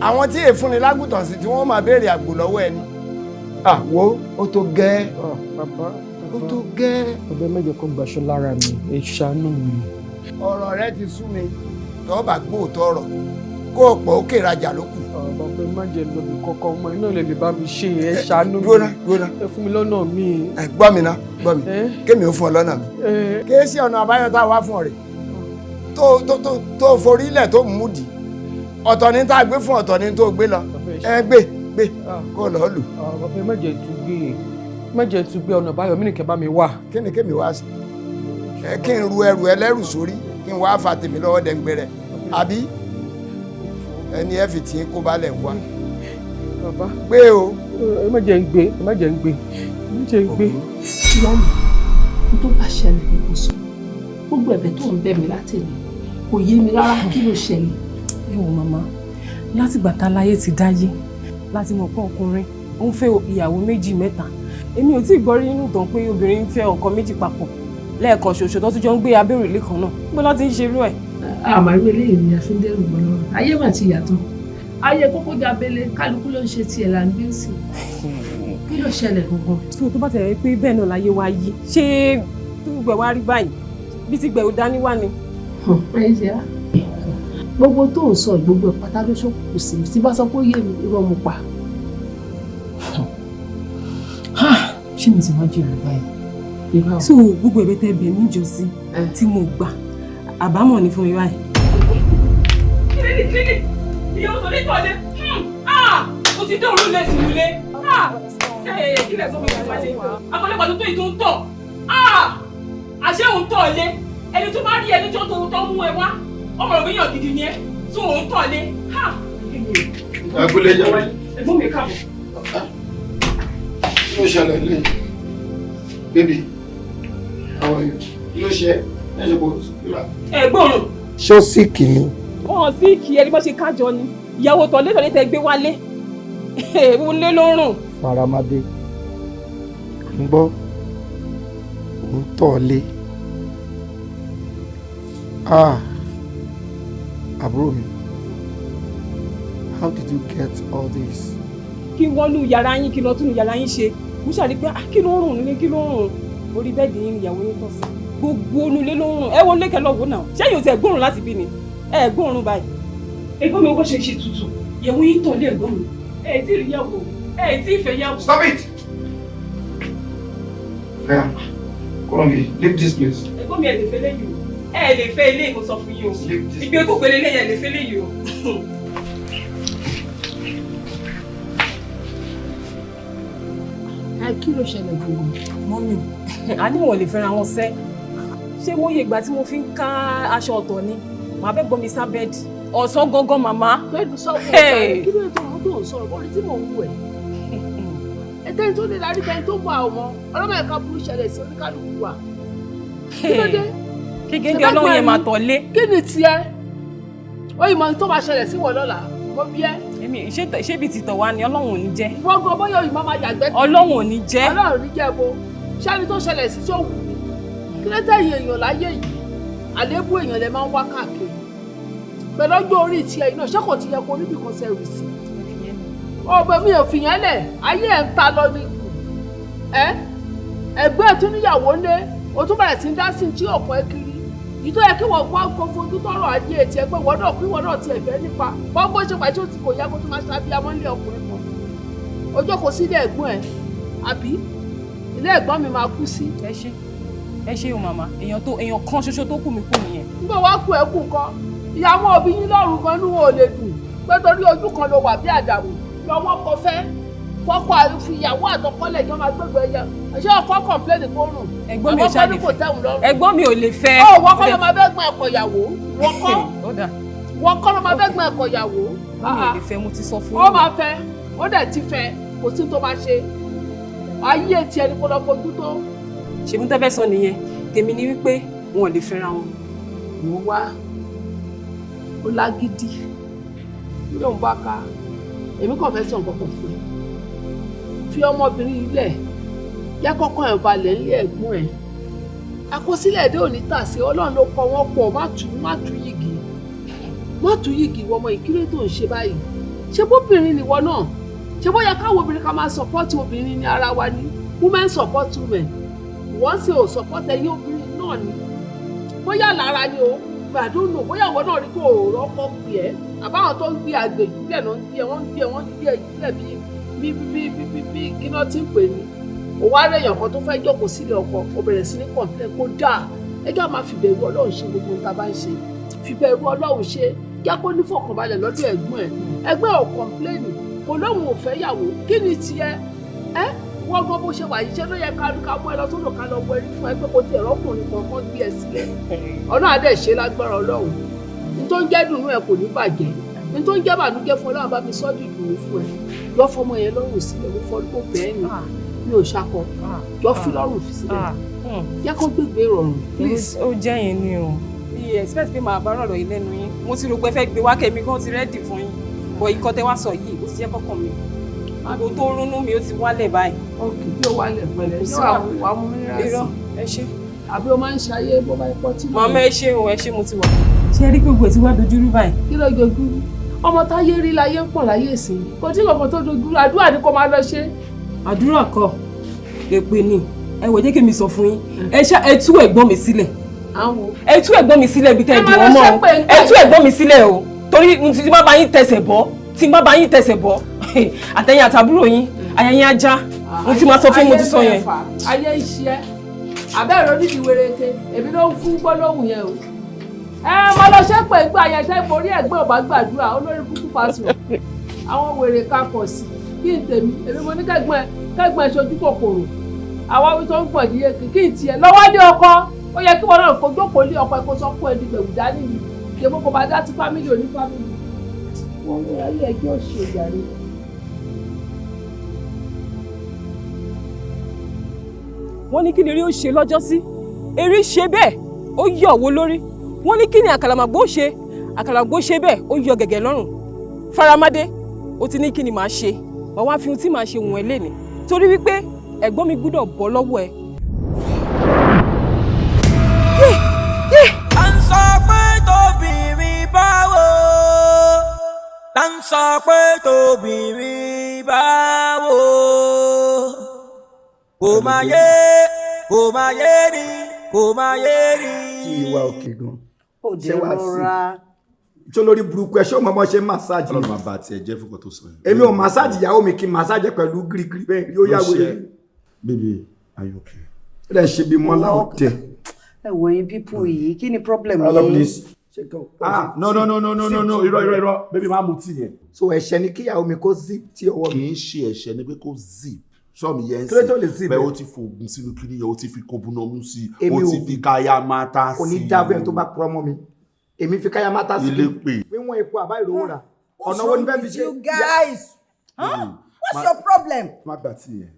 àwọn tí èfúnni lágùntàn sí tí wọ́n máa béèrè àgbò lọ́wọ́ ẹni. Àwo ó tó gẹ́. Bàbá, ó tó gẹ́. Bàbá, mẹ́jọ kó gbaṣọ lára mi, ẹ ṣàánú mi. Ọ̀rọ̀ rẹ ti sú mi. Tọ́ bá gbóòótọ́ ọ̀rọ̀ kó o pọ̀ ó kèrè ló kù. Bàbá, ẹ má jẹ́ lọ́bì kankan, ọmọ iná lè bá mi ṣe, ẹ ṣàánú mi. Gbóná gbóná. Ẹ fún mi lọ́nà mi. Ẹ gbọ́ mi ná, gbọ́ mi, kémi ó fún ọ lọ́nà mi. Kì í ṣe ọ̀nà àbáyọ tá a wá fún ọ rè tó tó tó tó forí ilẹ̀ tó mú di. Ọ̀tọ̀ ní tá a gbé fún, ọ̀tọ̀ ní tó gbé lọ. Ẹ gbé gbé kó lọ́ọ́ lù. Bàbá, ẹ má jẹ́ tún gbé, má jẹ́ tún gbé. Ọ̀nà àbáyọ mi nìkẹ́ bá mi wà. Kí ni kémi wá sí? Ẹ kí n ru ẹrù ẹlẹ́rù sórí, kí n wá fa tèmi lọ́wọ́ dẹ́ngbẹ̀rẹ̀, àbí ẹni ẹ fi tì í kó balẹ̀ ń wá. Bàbá, gbé o. Ẹ má jẹ́ ń gbé, ẹ má jẹ́ ń gbé, ẹ má jẹ́ ń gbé. Ìyá mi, tó bá ṣẹlẹ̀ ní kò sọ. Gbogbo ẹ̀bẹ̀ tó ń bẹ̀ mí látẹ̀lé kò yé mi rárá. Kí ló ṣẹlẹ̀? Ẹ wò màmá, látìgbà tá láyé ti dáyé láti mọ̀ pé ọkùnrin ó ń fẹ́ ìyàwó méjì, mẹ́ta. Èmi ò tí ì gbọ́ rí nínú ìtàn pé obìnrin ń fẹ́ ọkọ méjì papọ̀ lẹ́ẹ̀kan ṣoṣo, tó tún jọ ń gbé abẹ́ òrùlé kan náà. Níbo ló ti ń ṣerú ẹ̀? Àmọ́ irú eléyìí ni a fi ń dẹ́rù bọ́ lọ́rùn. Ayé mà ti yàtọ̀. Ayé kókó jábélé, kálukú ló ń ṣe tiẹ̀ là ń gbé sí. Kí ló ṣẹlẹ̀ gangan? So tó bá tẹ̀lé pé bẹ́ẹ̀ náà láyé wa yí, ṣé tó gbẹ̀ wá rí báyìí bí ti gbẹ̀ ò dání wá ni? Ẹ ṣe á, gbogbo tó ń sọ, gbogbo ẹ̀ pátá ló ṣòkùnkùn sí mi. Tí bá sọ pé ó yé mi, irọ́ mo pa. Ṣé mi ti wá jèrè báyìí? So gbogbo ẹ̀bẹ̀ tẹ́ bẹ̀ mí jọ sí tí mo gbà, àbámọ̀ ni fún mi báyìí. Kíni kíni ìyàwó tó ní tọ́lé? Tún ti dé òru lé sí ilé. Kí lẹ̀ sọ fún mi wáyé? Àgbàlagbà tó tó yìí tó ń tọ̀. Àṣé òun tọ̀ lé. Ẹni tó bá rí ẹni tó tó mú ẹ wá. Ọmọ rẹ̀ yàn gidi ni ẹ. Tó òun tọ̀ lé. Agbolé jẹ́. Ẹ̀gbọ́n mi káàbọ̀. Kí ló ṣẹlẹ̀ lé? Baby, how are you? Kí ló ṣe? Ẹ ṣe kò síra. Ẹ̀gbọ́n. Ṣé ó sì kì í? Wọ́n sì kì í ẹni bó ṣe kájọ ni. Ìyàwó tọ̀lé tẹ gbé wálé. Wọlé ló ń rùn. Faramade, ń gbọ́, òun tọ̀ lé. Ah, àbúrò mi, how did you get all this? Kí wọ́n lu yàrá yín, kí lọ tún yàrá yín ṣe. Mo ṣàrí pé kí ló ń rùn nílé, kí ló ń rùn? Orí bẹ́ẹ̀dì yín ìyàwó yín tọ̀ sí. Gbogbo onúlé ló ń rùn. Ẹ wo lékè lọ́wọ́ náà. Ṣé yóò tẹ̀ gbóòórùn láti bí ni? Ẹ gbóòórùn báyìí. Ẹ̀gbọ́n mi ó bọ́ ṣe ṣe tutù. Ìyàwó yín tọ̀ lé ẹ̀gbọ́n mi. Ẹ tí ì rí yàwó. Ẹ tí ì fẹ́ yàwó. Stop it! Yeah. Come on, leave this place. Ẹ̀gbọ́n mi ẹ lè fẹ́ léyìí o. Ẹ lè fẹ́ ilé mo sọ fún yín o. Ìgbé kúkú lélẹ́yìn ẹ lè fẹ́ léyìí o. Ẹ kí ló ṣẹlẹ̀ gbogbo? Mọ́mì, a ní wọn lè fẹ́ra wọn sẹ́. Ṣé mo yẹ ìgbà tí mo fi ń ká aṣọ ọ̀tọ̀ ni? Màá bẹ́ gbọ́n mi sá bẹ́ẹ̀dì. Ọ̀sán gangan màmá. Pẹ̀lú sọ́kùn ọ̀tá kí ló dé tó ń sọ̀rọ̀ bọ́ọ̀lù tí mò ń wù ẹ̀. Ẹ̀tẹ́ni tó lè lárí tẹ́ni tó mọ àwọn ọlọ́mọ ẹ̀ka burú ṣẹlẹ̀ sí oníkálukú wa. Kí ló dé? Kékeré ọlọ́run yẹn máa tọ̀ lé. Kí ni tiẹ̀? Oyin mọ̀ tó máa ṣẹlẹ̀ sí wọ̀ lọ́la. Mo bí ẹ́. Èmi ṣé ibi tìtọ̀ wa ni Ọlọ́run ò ní jẹ́. Wọ́n gan bóyá òyìnbó máa yàgbẹ́ kiri. Ọlọ́run ò ní jẹ́. Ọlọ́run ní jẹ́ bo. Ṣáni tó ṣẹlẹ̀ sí tó wù mí. Kí ló tẹ̀yìn èèyàn láyé yìí? Àléébù èèyàn lẹ máa ń wá káàkiri. Pẹ̀lú ọjọ́ orí tiẹ̀ iná ṣé kò ti yẹ kó níbi kan ṣe rì sí. Ọmọ mi ò fìyẹn lẹ̀, ayé ẹ̀ ń ta lọ ní ikù. Ẹ́ ẹ̀gbẹ́ ẹ̀ tún níyàwó ńlé, o tún bẹ̀rẹ̀ sí ń dá sí tí ọ̀pọ̀ ẹ kiri. Ìtọ́ yẹ kí wọ́n gbọ́ kó fojú tọrọ ayé etí ẹgbẹ́ wọ́n náà kí wọ́n náà tiẹ̀ fẹ́ nípa wọ́n bó ṣe pàṣẹ òtí kò yẹ kó tó máa ṣàbíamọ́ nílé ọkùnrin kan. Ọjọ́ kò sí ilé ẹ̀gbọ́n ẹ̀ àbí ilé ẹ̀gbọ́n mi máa kú sí. Ẹ ṣé o màmá, èèyàn kan ṣoṣo tó kù mí kù nìyẹn. Nígbà wàá kú ẹkú nǹkan, ìyàwó òbí yín lọ́rùn gan inú wọn ò lè dùn pé torí ojú kan ló wà bí àdàmú lọ́wọ́ kọ fẹ́ kọ́kọ́ àfìyàwó àtọkọ́lẹ̀ jọ máa gbégbé ẹyẹ ṣé ọkọ kọ̀ǹpléènì kó rùn ẹ̀gbọ́n mi ò ṣáà lè fẹ́ ẹ̀gbọ́n mi ò lè fẹ́. Ó wọ́n kọ́ ló máa fẹ́ gbọ́n ẹ̀kọ́ ìyàwó wọ́n kọ́ ló máa fẹ́ gbọ́n ẹ̀kọ́ ìyàwó. Ẹ̀gbọ́n mi ò lè fẹ́ mo ti sọ fún yín. Ó máa fẹ́ ó dẹ̀ ti fẹ́ kò sí tó máa ṣe ayé tiẹ̀ ni kò lọ fojú tó. Ṣèbí tẹ́ fẹ́ sọ nìyẹn tèmi ni wípé wọn ò lè fẹ́ra wọn. Mo wá ó lágídí ló ń bá ká èmi kàn fẹ́ sọ nǹkan kan fún ẹ fi ọmọbìnrin yìí lẹ̀ jẹ́ kọ́kọ́ ẹ̀ balẹ̀ nílé ẹ̀gbọ́n ẹ̀ àkọsílẹ̀ èdè òní tà sí Ọlọ́run ló kọ wọ́n pọ̀ má tú yìgì má tú yìgì ìwọ ọmọ ìkílẹ̀ tó ń ṣe báyìí ṣé bóbìnrin nìwọ náà ṣé bóyá káwọn obìnrin ká máa support obìnrin ní ara wa ni women support women wọ́n sì ò support ẹ̀yin obìnrin náà ni bóyá lára ni o gbàdúnù bóyá ìwọ náà rí kó òòrọ̀ ọkọ̀ pè ẹ́ àbáwọn tó ń gbé àgbèjúlẹ̀ náà ń gbé wọ́n ń gbé wọ́n ń gbé ìjúlẹ̀ bíi bí bí bí bí kí náà ti ń pè ní òun á rẹ̀yàn kan tó fẹ́ jókòó sílé ọkọ ó bẹ̀rẹ̀ sí ní kọ̀ǹpilẹ̀ kó dáa ẹjọ́ máa fìbẹ̀rù Ọlọ́run ṣe gbogbo nǹkan bá ń ṣe fìbẹ̀rù Ọlọ́run ṣe jẹ́ kó nífọ̀kànbalẹ̀ lọ́dọ̀ ẹ̀gbọ́n ẹ̀ ẹgbẹ́ ò kọ̀ǹpilẹ̀nì kò lóun ò fẹ́ yàwó kí ni tiẹ̀ ẹ́ wọ́n gan bó ṣe wà yìí ṣe ló yẹ ká mú ẹ lọ sódò ká lọ wọ ẹrí fún ẹ pé kò tiẹ̀ rọ́kùnrin kankan gbé ẹ sílẹ̀ Ọlọ́run á dẹ̀ ṣe lágbára Ọlọ́run ní tó ń jẹ́ dùnú ẹ kò ní bàjẹ́ ní tó ń jẹ́ bànújẹ́ fún Ọlọ́run bá mi sọ́ dìdùnú fún ẹ jọ fọmọ yẹn lọ́rùn sílẹ̀ mo fọ ló bẹ́ẹ̀ ni mi ò ṣakọ jọ fi lọ́rùn fi sílẹ̀ jẹ́ kó gbégbé rọrùn please. Ó jẹ́ yẹn ni o mi expect pé màá bá rọ̀rọ̀ yìí lẹ́nu yín mo ti rò pé fẹ́ gbé wá kẹ́mi gan ti rẹ́dì fún yín bọ̀ ikọ́ tẹ́ wá sọ yìí ó ti jẹ́ kọ́kàn mi gbogbo tó rúnú mi ó ti wálẹ̀ báyìí. Ok bí ó wálẹ̀ pẹ̀lẹ́ ṣé wàá mú mi rà sí. Ẹ ṣé. Àbí o máa ń ṣayé bó bá pọ́ tí. Màmá ẹ ṣé o ẹ ṣé mo ti wà. Ṣé ẹ rí gbogbo ẹ̀ tí wàá dojú rú báyìí. Kí ló dojú rú? Ọmọ táyé rí láyé ń pọ̀ láyé sí i kò tí kankan tó dojú rú àdúrà ni kò máa lọ ṣe. Àdúrà kọ́ èpè ni ẹ wò jẹ́ kí mi sọ fún yín ẹ ṣá ẹ tú ẹ̀gbọ́n mi sílẹ̀ ẹ tú ẹ̀gbọ́n mi sílẹ̀ ibi tẹ́ ẹ dì wọ́n mọ́ o ẹ tú ẹ̀gbọ́n mi sílẹ̀ o torí tí bá bá yín tẹsẹ̀ bọ́ tí bá bá yín tẹsẹ̀ bọ́ àtẹ̀yìn àtàbúrò yín àyà yín ajá mo ti máa sọ fún mo ti sọ yẹn. Ayé iṣẹ́ abẹ́rẹ́ onídìí wereke èmi ló ń fún gbólóhùn yẹn o. Ẹ mo lọ ṣépè gbọ́ ayẹyẹ borí ẹ̀gbọ́n ọba gbàdúrà olórí kúkú fásitì àwọn wèrè kakọ̀ sí. Kí n tèmi, èmi mo ní kẹ́gbọ́n ẹ kẹ́gbọ́n ẹ ṣojú kòkòrò. Àwa wí tó ń gbọ̀n díye kí n tiẹ̀ lọ́wọ́ lé ọkọ. Ó yẹ kí wọn náà kó jókòó lé ọkọ ẹ kó sọ fún ẹ di gbẹ̀wù dání ni. Ṣé mo kò bá dá sí fámìlì oní fámìlì? Wọ́n ní ayé ẹjọ́ ṣe ìyàrá. Wọ́n ní kí ni eré ó ṣe lọ́jọ́sí, eré ṣe bẹ́ẹ̀ ó yọ òwò lórí. Wọ́n ní kí ni àkàlàmàgbò ṣe, àkàlàmàgbò ṣe bẹ́ẹ̀ ó yọ gẹ̀gẹ̀ lọ́rùn. Faramade, ó ti ní kí ni màá ṣe, màá wá fi ohun tí màá ṣe wọ̀n ẹ́ lénìí torí wípé ẹ̀gbọ́n mi gbúdọ̀ bọ́ lọ́wọ́ ẹ. À ń sọ pé tóbìnrin báwo, à ń sọ pé tóbìnrin báwo, kò máa yé, kò máa yé ni, kò máa yé ni. Tí ìwà òkè gan. Ó Ṣé wàá sí? rọra. Tó lórí burúkú ẹ, ṣé o mọ bó ṣe massage? Ọlọ́run máa bá tiẹ̀ jẹ́ fún kan tó sọ yẹn. Èmi ò massage ìyàwó mi, kí n massage pẹ̀lú gírígírí bẹ́ẹ̀ yóò yá wèrè. Baby, are you okay? Ó dẹ̀ ṣe bí mọ́lá ọ̀tẹ̀. Ẹ wo yín people yìí, kí ni problem Hello, yín? please. Ah, no, no, no, no, no, no, no, irọ́, irọ́, irọ́, baby, má mu tíì yẹn. So ẹ̀ṣẹ̀ ni kíyàwó mi kó zip tí ọwọ́ mi? Kì í ṣe ẹ̀ṣẹ̀ ni pé kó zip sọ́ọ̀mù yẹn ń Kí ló tó lè zip bẹ́ẹ̀ ẹ̀? Ó ti fògùn sínú kíní yẹn, ó ti fi kóbunamú sí i, Èmi ó ti ò- fi káyà máta sí i. Kò ní dábẹ́ ẹni tó bá purọ́ mọ́ mi. Èmi fi káyà máta sí i. Ilé pè. Wíwọ̀n epo àbá ìrówó rà. Ọ̀nà wo ni fẹ́ fi ṣe? You guys, huh? What's your problem? Má gbà tí yẹn.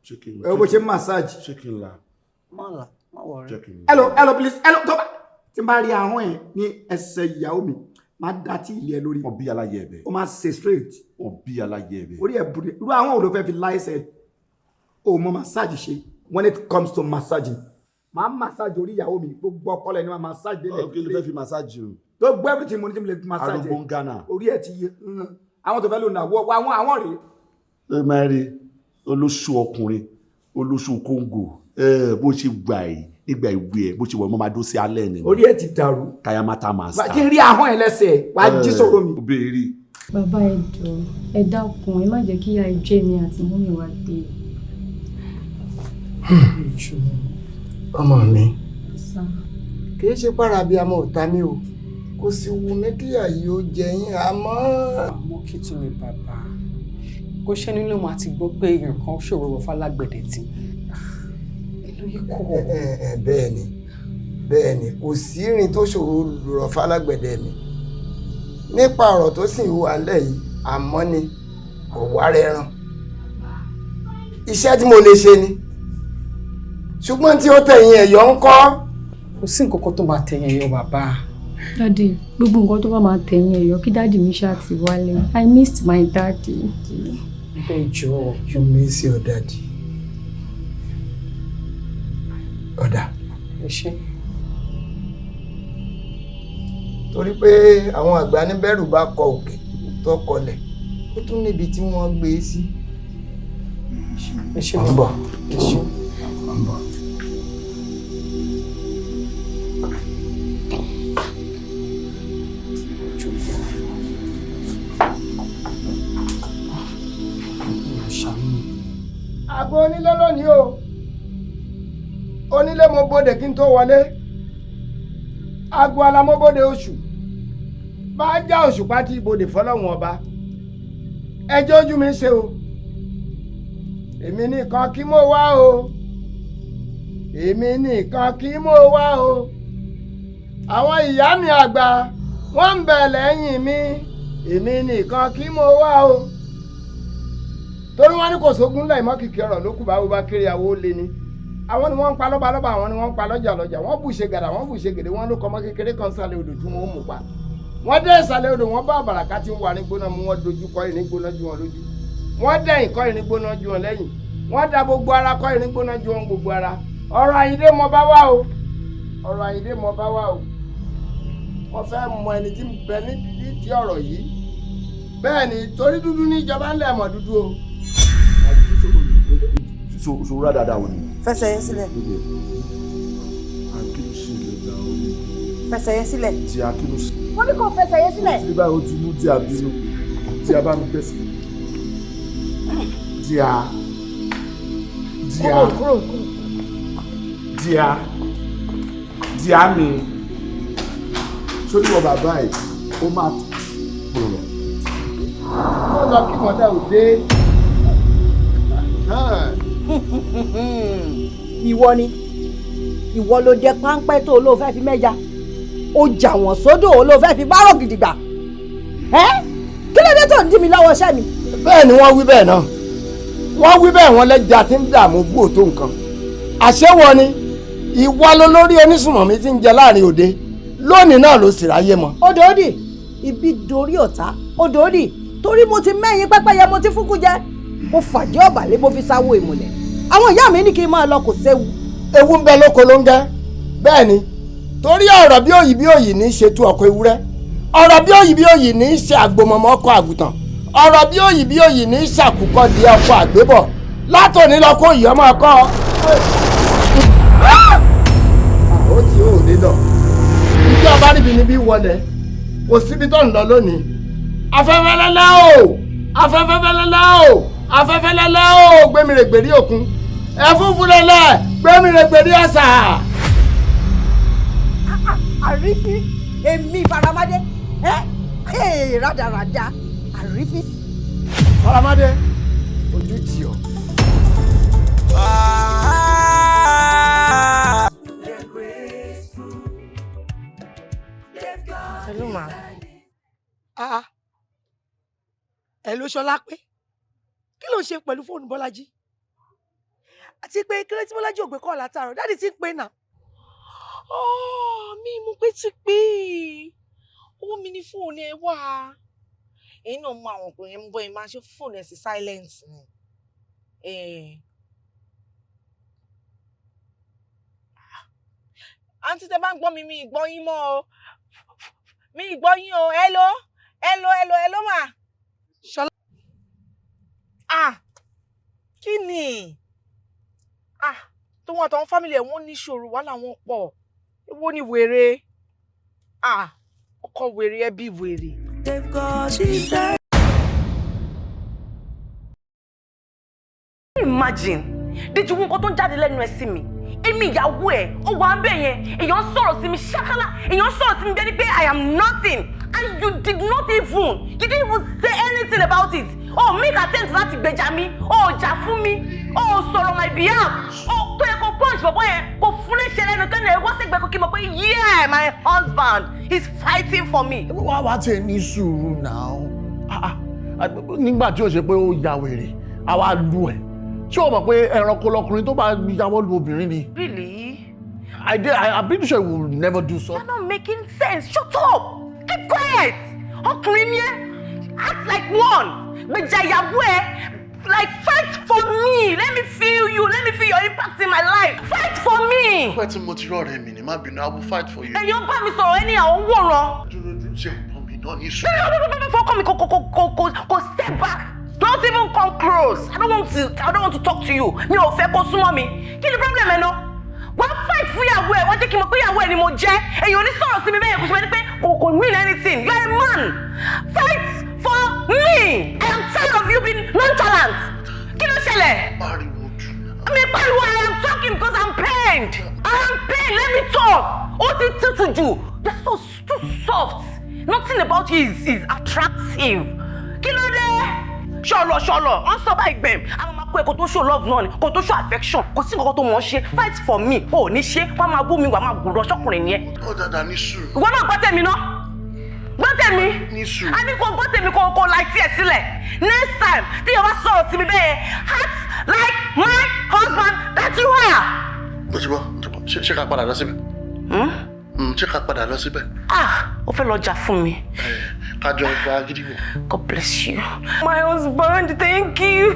Ṣé kí n Ẹ wo bó ṣe ń massage. Ṣé kí n la? Má là, má worry. Jẹ́ kí n. Hello, hello, please, hello, tó bá tí n bá rí ahọ́n ẹ̀ ní ẹsẹ̀ ìyàwó mi, máa da tí ilé ẹ lórí. Wọ́n bí aláyẹ ẹ̀bẹ̀. Ó máa ṣe straight. Wọ́n bí aláyẹ ẹ̀bẹ̀. Orí ẹ̀ burú. Irú àwọn wo ló fẹ́ fi lá ẹsẹ̀? O mọ massage ṣe. When it comes to massaging, máa massage orí ìyàwó mi, gbogbo ọpọlọ ẹni máa massage délẹ̀. Kí ló fẹ́ fi massage o? Gbogbo everything mo ní tí mo lè fi massage. Arúgbó ń Ghana. Orí ẹ̀ ti yé. Àwọn tó fẹ́ lò náà wọ àwọn rèé. Ẹ máa rí olóṣù ọkùnrin, olóṣù kóńgò, bó ṣe gbà ẹ nígbà ìwé ẹ, bó ṣe wọ, mo máa dó sí alẹ́ ni. Orí ẹ̀ ti dàrú. Kayamata master. Kí n rí ahọ́n ẹ lẹ́sẹ̀, wàá jí sọ̀rọ̀ mi. Obìnrin. Bàbá, ẹ jọ̀ọ́, ẹ dákun, ẹ má jẹ́ kí ìyà jẹ mi àti mummy wa gbé. Ọmọ mi, Sá. kì í ṣe para bíi àmọ́ òta mi o, kò sì wù mí kíyà yìí ó jẹ yín, àmọ́. Àmọ́ kí tún ni bàbá kò ṣe nínú mo àti gbọ́ pé èèyàn kan ṣòro rọ̀ fálágbẹ̀dẹ̀ tí inú yìí kò. Ẹ ẹ, bẹ́ẹ̀ ni, bẹ́ẹ̀ ni, kò sí irin tó ṣòro rọ̀ fálágbẹ̀dẹ̀ mi nípa ọ̀rọ̀ tó sì ń wà nílẹ̀ yìí, àmọ́ ni kò wá rẹran iṣẹ́ tí mo lè ṣe ni, ṣùgbọ́n tí ó tẹ̀yìn ẹ̀yọ́ ń kọ́. Kò sí nǹkan kan tó máa tẹ̀yìn ẹ̀yọ́, bàbá. Daddy, gbogbo nǹkan tó bá máa tẹ̀yìn ẹ̀yọ́, kí daddy mi ṣáà ti wálé. I missed my daddy. Bẹ́ẹ̀ jọ. You miss your daddy. Ọ̀dà. Ẹ ṣé. Torí pé àwọn àgbà ní bẹ́rù bá kọ òkè tó kọlẹ̀, ó tún níbi tí wọ́n gbé e sí. Ẹ ṣé. Ń bọ̀. Ẹ ṣé. Ń bọ̀. Àgọ́ onílé lónìí o, onílé mo bodè kí n tó wọlé, aago alamọ́bodè oṣù bá já oṣù pátí ibodè fọlọ́hún ọba, ẹjọ́ ojú mi ṣe o, èmi nìkan kí mo wá o, èmi nìkan kí mo wá o, àwọn ìyá mi àgbà wọ́n ń bẹ lẹ́yìn mi, èmi nìkan kí mo wá o, torí wọ́n ní kò sógun lẹ́yìn mọ́, kìkì ọ̀rọ̀ ló kù bá wo bá kiri àwo lé ni. Àwọn ni wọ́n ń pa lọ́ba lọ́ba, àwọn ni wọ́n ń pa lọ́jà lọ́jà, wọ́n bù ṣe gàdà, wọ́n bù ṣe gèdè, wọ́n ló kọ́ ọmọ kékeré kan sàlẹ̀ odò tí wọ́n ó mú pa. Wọ́n dé ìsàlẹ̀ odò, wọ́n bá àbàràká tí ń wà ní gbóná mú, wọ́n dojú kọ irin gbóná ju wọn lójú, wọ́n dẹ̀yìn kọ́ irin gbóná ju wọn lẹ́yìn, wọ́n da gbogbo ara kọ́ irin gbóná ju wọn gbogbo ara. Ọ̀rọ̀ Àyìndé mo bá wá o, ọ̀rọ̀ Àyìndé mo bá wá o, wọ́n fẹ́ mọ ẹni tí ń bẹ nídìí ọ̀rọ̀ yìí. Bẹ́ẹ̀ ni, torí dúdú ní ìjọba ńlẹ̀ mọ̀ dúdú o. Sòrò dáadáa wò ni. Fẹsẹ̀ yẹn sílẹ̀. Fẹsẹ̀ yẹn sílẹ̀. Tí a kí ló ṣe. Wọ́n ní kò fẹsẹ̀ yẹn sílẹ̀. Tí báyìí ó ti mú tí a bínú, tí a bá mi tẹ̀sí. Tí a. Tí a. Kúrò, kúrò. Tí a. Tí a mi. Sórí wọ bàbá ẹ̀, ó máa kúrò lọ. lọ kí mọ̀lẹ́ ò dé. Ìwọ ni, ìwọ ló jẹ páńpẹ́ tó o ló fẹ́ fi mẹ́ja, o jà wọ́n sódò, o ló fẹ́ fi bárò gidigba. Ẹ́, kí ló dé tó ń dí mi lọ́wọ́ iṣẹ́ mi? Bẹ́ẹ̀ ni wọ́n wí bẹ́ẹ̀ náà, wọ́n wí bẹ́ẹ̀, wọ́n lẹ́jà tí ń dààmú bú òtó nǹkan. Àṣewọ ni ìwà lólórí onísùmọ̀mí tí ń jẹ láàrin òde lónìí náà ló sì ráyé mọ́. Odò òdì ibi dorí ọ̀tá, odò òdì torí mo ti mẹ́yìn pẹ́pẹ́yẹ, mo ti fúkú jẹ, mo fàjẹ́ ọ̀bàlẹ̀, mo fi sáwó ìmùlẹ̀. Àwọn ìyá mi ní kí n máa lọ, kò séwu. Ewu ń bẹ lóko ló ń gẹ́. Bẹ́ẹ̀ ni, torí ọ̀rọ̀ bí òyì bí òyì ní í ṣe tú ọkọ ewúrẹ́, ọ̀rọ̀ bí òyì bí òyì ní í ṣe àgbòmọ̀mọ́ ọkọ àgùntàn, ọ̀rọ̀ bí òyì bí òyì ní í ṣàkùkọ di ọkọ àgbébọ̀. Látòní lọ kó ìyọ́mọ ọkọ. Ó ti ò ní lọ ìjọ bá ríbi níbí wọlé, kò síbi tó ń lọ lónìí. Afẹ́fẹ́ lẹ́lẹ́ o, afẹ́fẹ́ lẹ́lẹ́ o, afẹ́fẹ́ lẹ́lẹ́ o, gbẹ̀mìrègbèrí òkun, ẹ̀fúnfún lẹ́lẹ́, gbẹ̀mìrègbèrí ọ̀sà. Àrífín, èmi Faramade, ẹ ẹ rádaràda, àrífín. Faramade, ojú tì ọ́. Hello, ma. Ah, ẹ ló ṣọlá pé kí ló ń ṣe pẹ̀lú fóònù Bọ́lájí? Àti pé kí ló tí Bọ́lájí ò gbé kọ́ látàárọ̀? Daddy ti ń pè náà. Ọ́ mi mú pé ti pé owó mi ní fóònù ẹ wá. Èyí náà mú àwọn ọkùnrin mú bọ́ ẹ máa ṣe fóònù ẹ sí silent ni. Àǹtí, tẹ bá ń gbọ́ mi, mi ì gbọ́ yín mọ́ o. Mi ì gbọ́ yín o. Hello, hello, hello, hello ma. Ṣọlá. Ah, kí ni? Ah, tó wọn àtàwọn family ẹ̀ wọ́n ní ìṣòro, wàhálà wọn pọ̀. Èwo ni wèrè? Ah, ọkọ wèrè, ẹbí wèrè. They've got desire. Imagine, Díjú, nǹkan tó ń jáde lẹ́nu ẹ̀ sí mi, èmi ìyàwó ẹ̀, ó wà ń bẹ̀ yẹn, èèyàn sọ̀rọ̀ sí mi ṣákálá, èèyàn sọ̀rọ̀ sí mi bí ẹni pé I am nothing, and you didn't even say anything about it. O make attempt láti gbèjà mi, o jà fún mi, o sọ̀rọ̀ my behalf. O tó yẹ kó punch bọ̀bọ̀ yẹn, kó fún léṣe lẹ́nu kẹ́ni ẹ̀ wọ́n sì gbẹ kó kí n mọ̀ pé yeah, my husband is fighting for me. Wá tiẹ̀ ní sùúrù náà. Nígbà tí ó ṣe pé ó ya wèrè, àwa lu ẹ̀. Ṣé o mọ̀ pé ẹranko lọkùnrin tó bá yàwọ́ lu obìnrin ni? Really? I'm pretty sure he will never do so. You're not making sense. Shut up! Keep quiet! Ọkùnrin ni ẹ́. Act like one. Gbèjà ìyàwó ẹ. Like, fight for me. Let me feel you. Let me feel your impact in my life. Fight for me. Pẹ́ tí mo ti rọ̀rẹ́ mi ni, má bínú, I will fight for you. Èèyàn bá mi sọ̀rọ̀ ẹni àwọn wòran. Dúró dúró, ṣe ìbọn mi náà ní sùúrù. Fọkàn mi kò step back. Don't even come close. I don't want to talk to you. Mi ò fẹ́ kó súnmọ́ mi. Kí ni problem ẹ náà? Wàá fight fún ìyàwó ẹ̀, wọ́n jẹ́ kí n mọ̀ pé ìyàwó ẹ̀ ni mo jẹ́. Èèyàn ò ní sọ̀rọ̀ sí mi bẹ́ẹ̀, kò ṣe bẹ́ẹ̀ ni pé kò mean anything. You are a man. Fight for me. I am tired of you being nonchalant. Kí ló ṣẹlẹ̀? Pariwo jù. Mi pariwo, I am talking because I'm pained. I am pained. Let me talk. Ó ti tútù jù. You're so too soft. Nothing about you is attractive. Kí ló dé? Ṣọlọ ṣọlọ, wọn sọ báyìí gbẹm, àwọn máa kó ẹ kó tó show love náà ni, kó tó show affection, kò sí nǹkan tó mọ̀ ọ́ ṣe. Fight for me, ò ní ṣe, wọ́n máa bú mi, wàá máa gùrọ̀, ṣọkùnrin ni ẹ. Ó dáadáa, ní sùúrù. Ìwọ náà gbọ́ tèmi náà, gbọ́ tèmi. Ní sùúrù. A ní kò gbọ́ tèmi, kò láì tiẹ̀ sílẹ̀. Next time tí yóò bá sọ̀rọ̀ sí mi bẹ́ẹ̀, act like my husband that you are. Mo ti bọ́, mo ti bọ́, ṣé ká padà lọ síbẹ̀? Ṣé ká padà lọ síbẹ̀? Ah, ó fẹ́ lọ jà fún mi. Kájọ gba gídígbò. God bless you. My husband, thank you.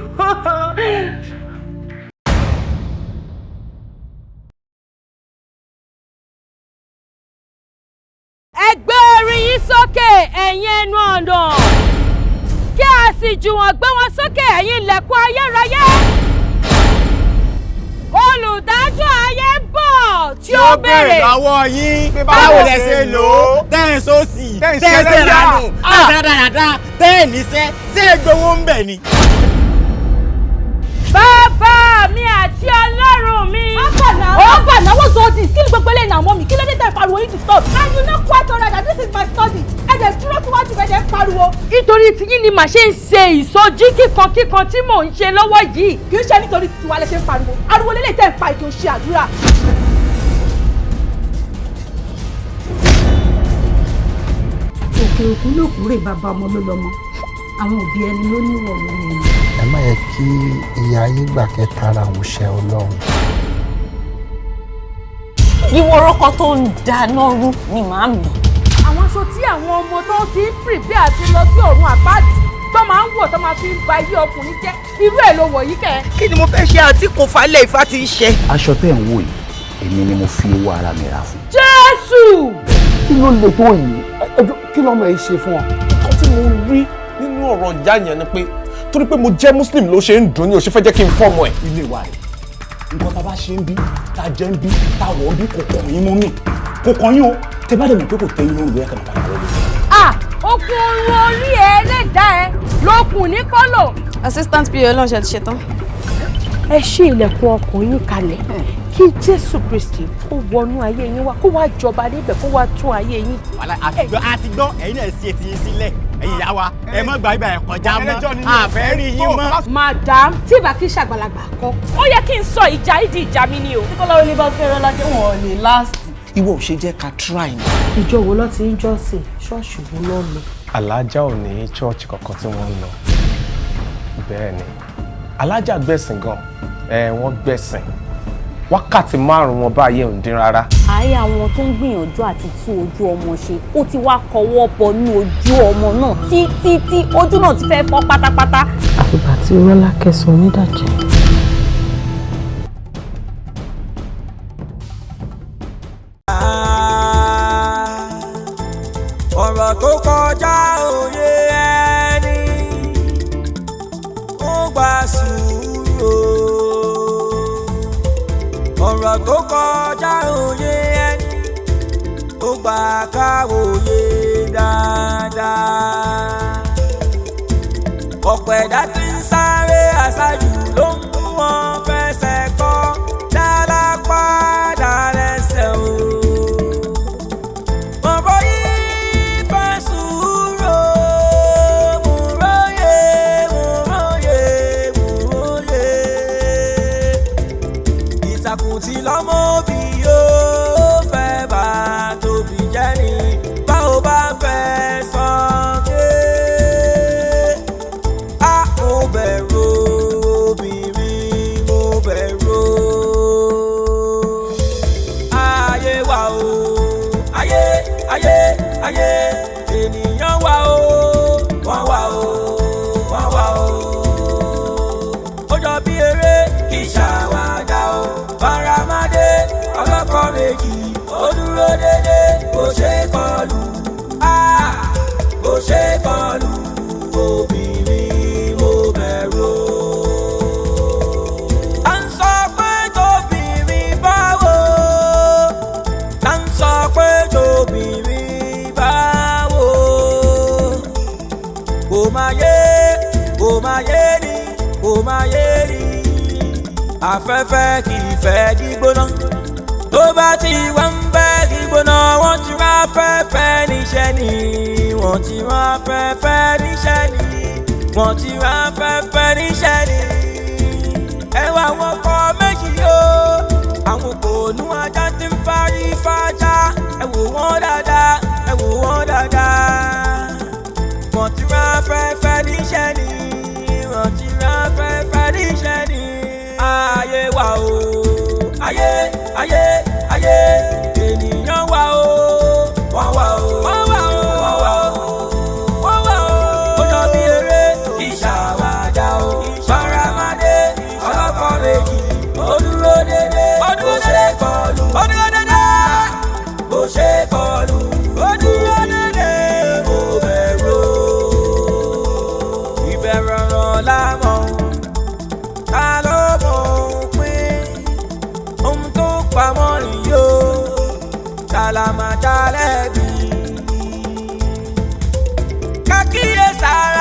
Ẹ gbé orí yín sókè, ẹ̀yin ẹnu ọ̀nà, kí a sì jùwọ̀n gbé wọn sókè, ẹ̀yin ilẹ̀kùn ayérayé. Olùdájọ́ ayé ń bọ̀ tí ó béèrè lọ́wọ́ yín pé báwo lẹ ṣe lò ó, tẹ́ ẹ̀ sósì, tẹ́ ẹ̀ ṣe ránù, tẹ́ ẹ̀ ṣe rádaràda, tẹ́ ẹ̀ níṣẹ́, ṣé ẹ gbowó ń bẹ̀ ni. Bàbá mi àti Ọlọ́run mi. Ó bà náà, what's all this? Kí ni gbogbo eléyìí náà, mọ́ mi? Kí ló dé tẹ̀ pariwo yìí disturb? And you know quite alright that this is my study. Ẹ dẹ̀ dúró síwájú, ẹ dẹ̀ ń pariwo. Nítorí tiyín ni màá ṣe ń ṣe ìsọjí kíkankíkan tí mò ń ṣe lọ́wọ́ yìí. Kì í ṣe nítorí tiwa lẹ ṣe ń pariwo, ariwo lélẹ̀ tẹ́ ń pa ètò ṣe àdúrà. Òkè òkun ló kúrè, bàbá ọmọ ló lọ́mọ, àwọn òbí ẹni ló níwọ̀ lórí ẹni. Ẹ má yẹ kí ìyá ayé gbà kẹta ara òun ṣe Ọlọ́run. Ìwọ orúkọ tó ń dáná rú ni màámi. Àwọn aṣọ tí àwọn ọmọ tó ti ń pìrìpì àti lọ sí ọ̀run àpáàdì tó máa ń wọ̀ tó máa fi ń ba ayé ọkùnrin jẹ́, irú ẹ̀ ló wọ̀ yìí kẹ́. Kí ni mo fẹ́ ṣe àti kò falẹ̀ Ifá ti ń ṣe. Aṣọ tẹ́ ń wò yìí, èmi ni mo fi owó ara mi rà fún. Jésù! Kí ló lè tó yìí? Kí lọ́mọ yìí ṣe fún ọ? Nǹkan tí mo rí nínú ọ̀rọ̀ ìyá yẹn ni pé torí pé mo jẹ́ Muslim ló ṣe ń dùn ní, ó ṣe fẹ́ jẹ́ kí n fọ́mọ ẹ̀. Ilé wa rẹ̀, nǹkan tá a bá ṣe ń bí, tá a jẹ́ ń bí, tá a wọ̀ ń bí, kò kàn yín mọ́ mi, kò kàn yín o. Tẹ bá dẹ̀ mọ̀ pé kò tẹ́ yín lọ́rùn, bóyá kẹ́ máa padà wọlé. Ah! Okun orun orí ẹ ẹlẹ́dàá ẹ lókun ní kọ́lọ̀. Assistant PA Ọlọ́run ṣe ti ṣetán. Ẹ ṣí ilẹ̀kùn ọkàn yín kalẹ̀ kí Jésù Kristi kó wọnú ayé yín wá, kó wá jọba níbẹ̀, kó wá tún ayé yín. Àti gbọ́ ẹ̀yin náà ṣe ti yín sílẹ̀, ẹ̀yin ìyá wa, ẹ mọ́ gbà ibà ẹ̀ kọjá mọ́, àfẹ́ rí yín mọ́. Madam, tí ìbá kí ṣàgbàlagbà kọ́, ó yẹ kí n sọ ìjà ìdí ìjà mi ni o. Tí Kọ́láwọlé bá fẹ́ Rọ́lákẹ́, wọn ò lè last. Ìwọ ò ṣe jẹ́ ká try ni. Ìjọ wo ló ti ń jọ́sìn? Ṣọ́ọ̀ṣì wo ló ń lọ? Alájà ò ní chọ́ọ̀chì kankan tí wọ́n ń lọ. Bẹ́ẹ̀ ni, alájà gbẹ̀sìn gan, wọ́n gbẹ̀sìn. Wákàtí 5 wọn báyìí ò ń dín rárá. Àárẹ̀ àwọn tó ń gbìyànjú àti tún ojú ọmọ ṣe, ó ti wá kọwọ́ bọnú ojú ọmọ náà títí tí ojú náà ti fẹ́ fọ́ pátápátá. Àfìgbà tí Rọ́lákẹ́ sọ mí dàjẹ́. Ọ̀rọ̀ tó kọjá òye ẹni, ó gbà sùúrù. Ọ̀rọ̀ tó kọjá òye ẹni, ó gbà káwòye dáadáa. Ọ̀pọ̀ ẹ̀dá tí ń sáré àṣàjù ló ń mú wọn fẹsẹ̀ kọ́ dálápá dálẹ́sẹ̀ o. Bọ̀bọ̀ yìí fẹ́ sùúrù, mú róye, mú róye, mú róye. Ìtàkùn tí lọ́mọ bí yóò fẹ́ bá tóbi jẹ́ ni, báwo bá fẹ́ sàn dé. A ò bẹ̀rù obìnrin, mo bẹ̀rù. Ayé wa o, ayé, ayé, ayé, ènìyàn wa o, wọ́n wa o, wọ́n wa o. Ó jọ bí eré, kì í ṣàwàdà o. Faramade, ọlọ́kọ méjì, ó dúró dédé, kò ṣe é kọlù. Ah, kò ṣe é kọlù, obìnrin mo bẹ̀rù o. À ń sọ pé tóbìnrin báwo, à ń sọ pé tóbìnrin báwo. Kò máa yé, kò máa yé ni, kò máa yé ni. Afẹ́fẹ́ kì í fẹ́ gbígbóná, tó bá ti wá ń bẹ́ gbígbóná, wọ́n ti rán afẹ́fẹ́ níṣẹ́ ni, wọ́n ti rán afẹ́fẹ́ níṣẹ́ ni, wọ́n ti rán afẹ́fẹ́ níṣẹ́ ni. Ẹ wá àwọn ọkọ méjì yó, àwọn kò nú ajá tí ń parí fájá, ẹ wò wọ́n dáadáa, ẹ wò wọ́n dáadáa. Wọ́n ti rán afẹ́fẹ́ níṣẹ́ ni, wọ́n ti rán afẹ́fẹ́ níṣẹ́ ni. Ayé wa o, ayé, ayé, ayé, ènìyàn wa o, wọ́n wa o, wọ́n wa o, wọ́n wa o, wọ́n wa o. Ó jọ bí eré, kì í ṣàwàdà o. Faramade, ọlọ́kọ méjì, ó dúró dédé, kò ṣe é kọlù, ó dúró dédé, kò ṣe é kọlù, ó dúró dédé, mo bẹ̀rù o. Ìbẹ̀rù ọ̀ràn lámọ̀, ta ló mọ̀ pín ohun tó pamọ́ nìyó, ta la máa dá lẹ́bi. Kákíyè sára.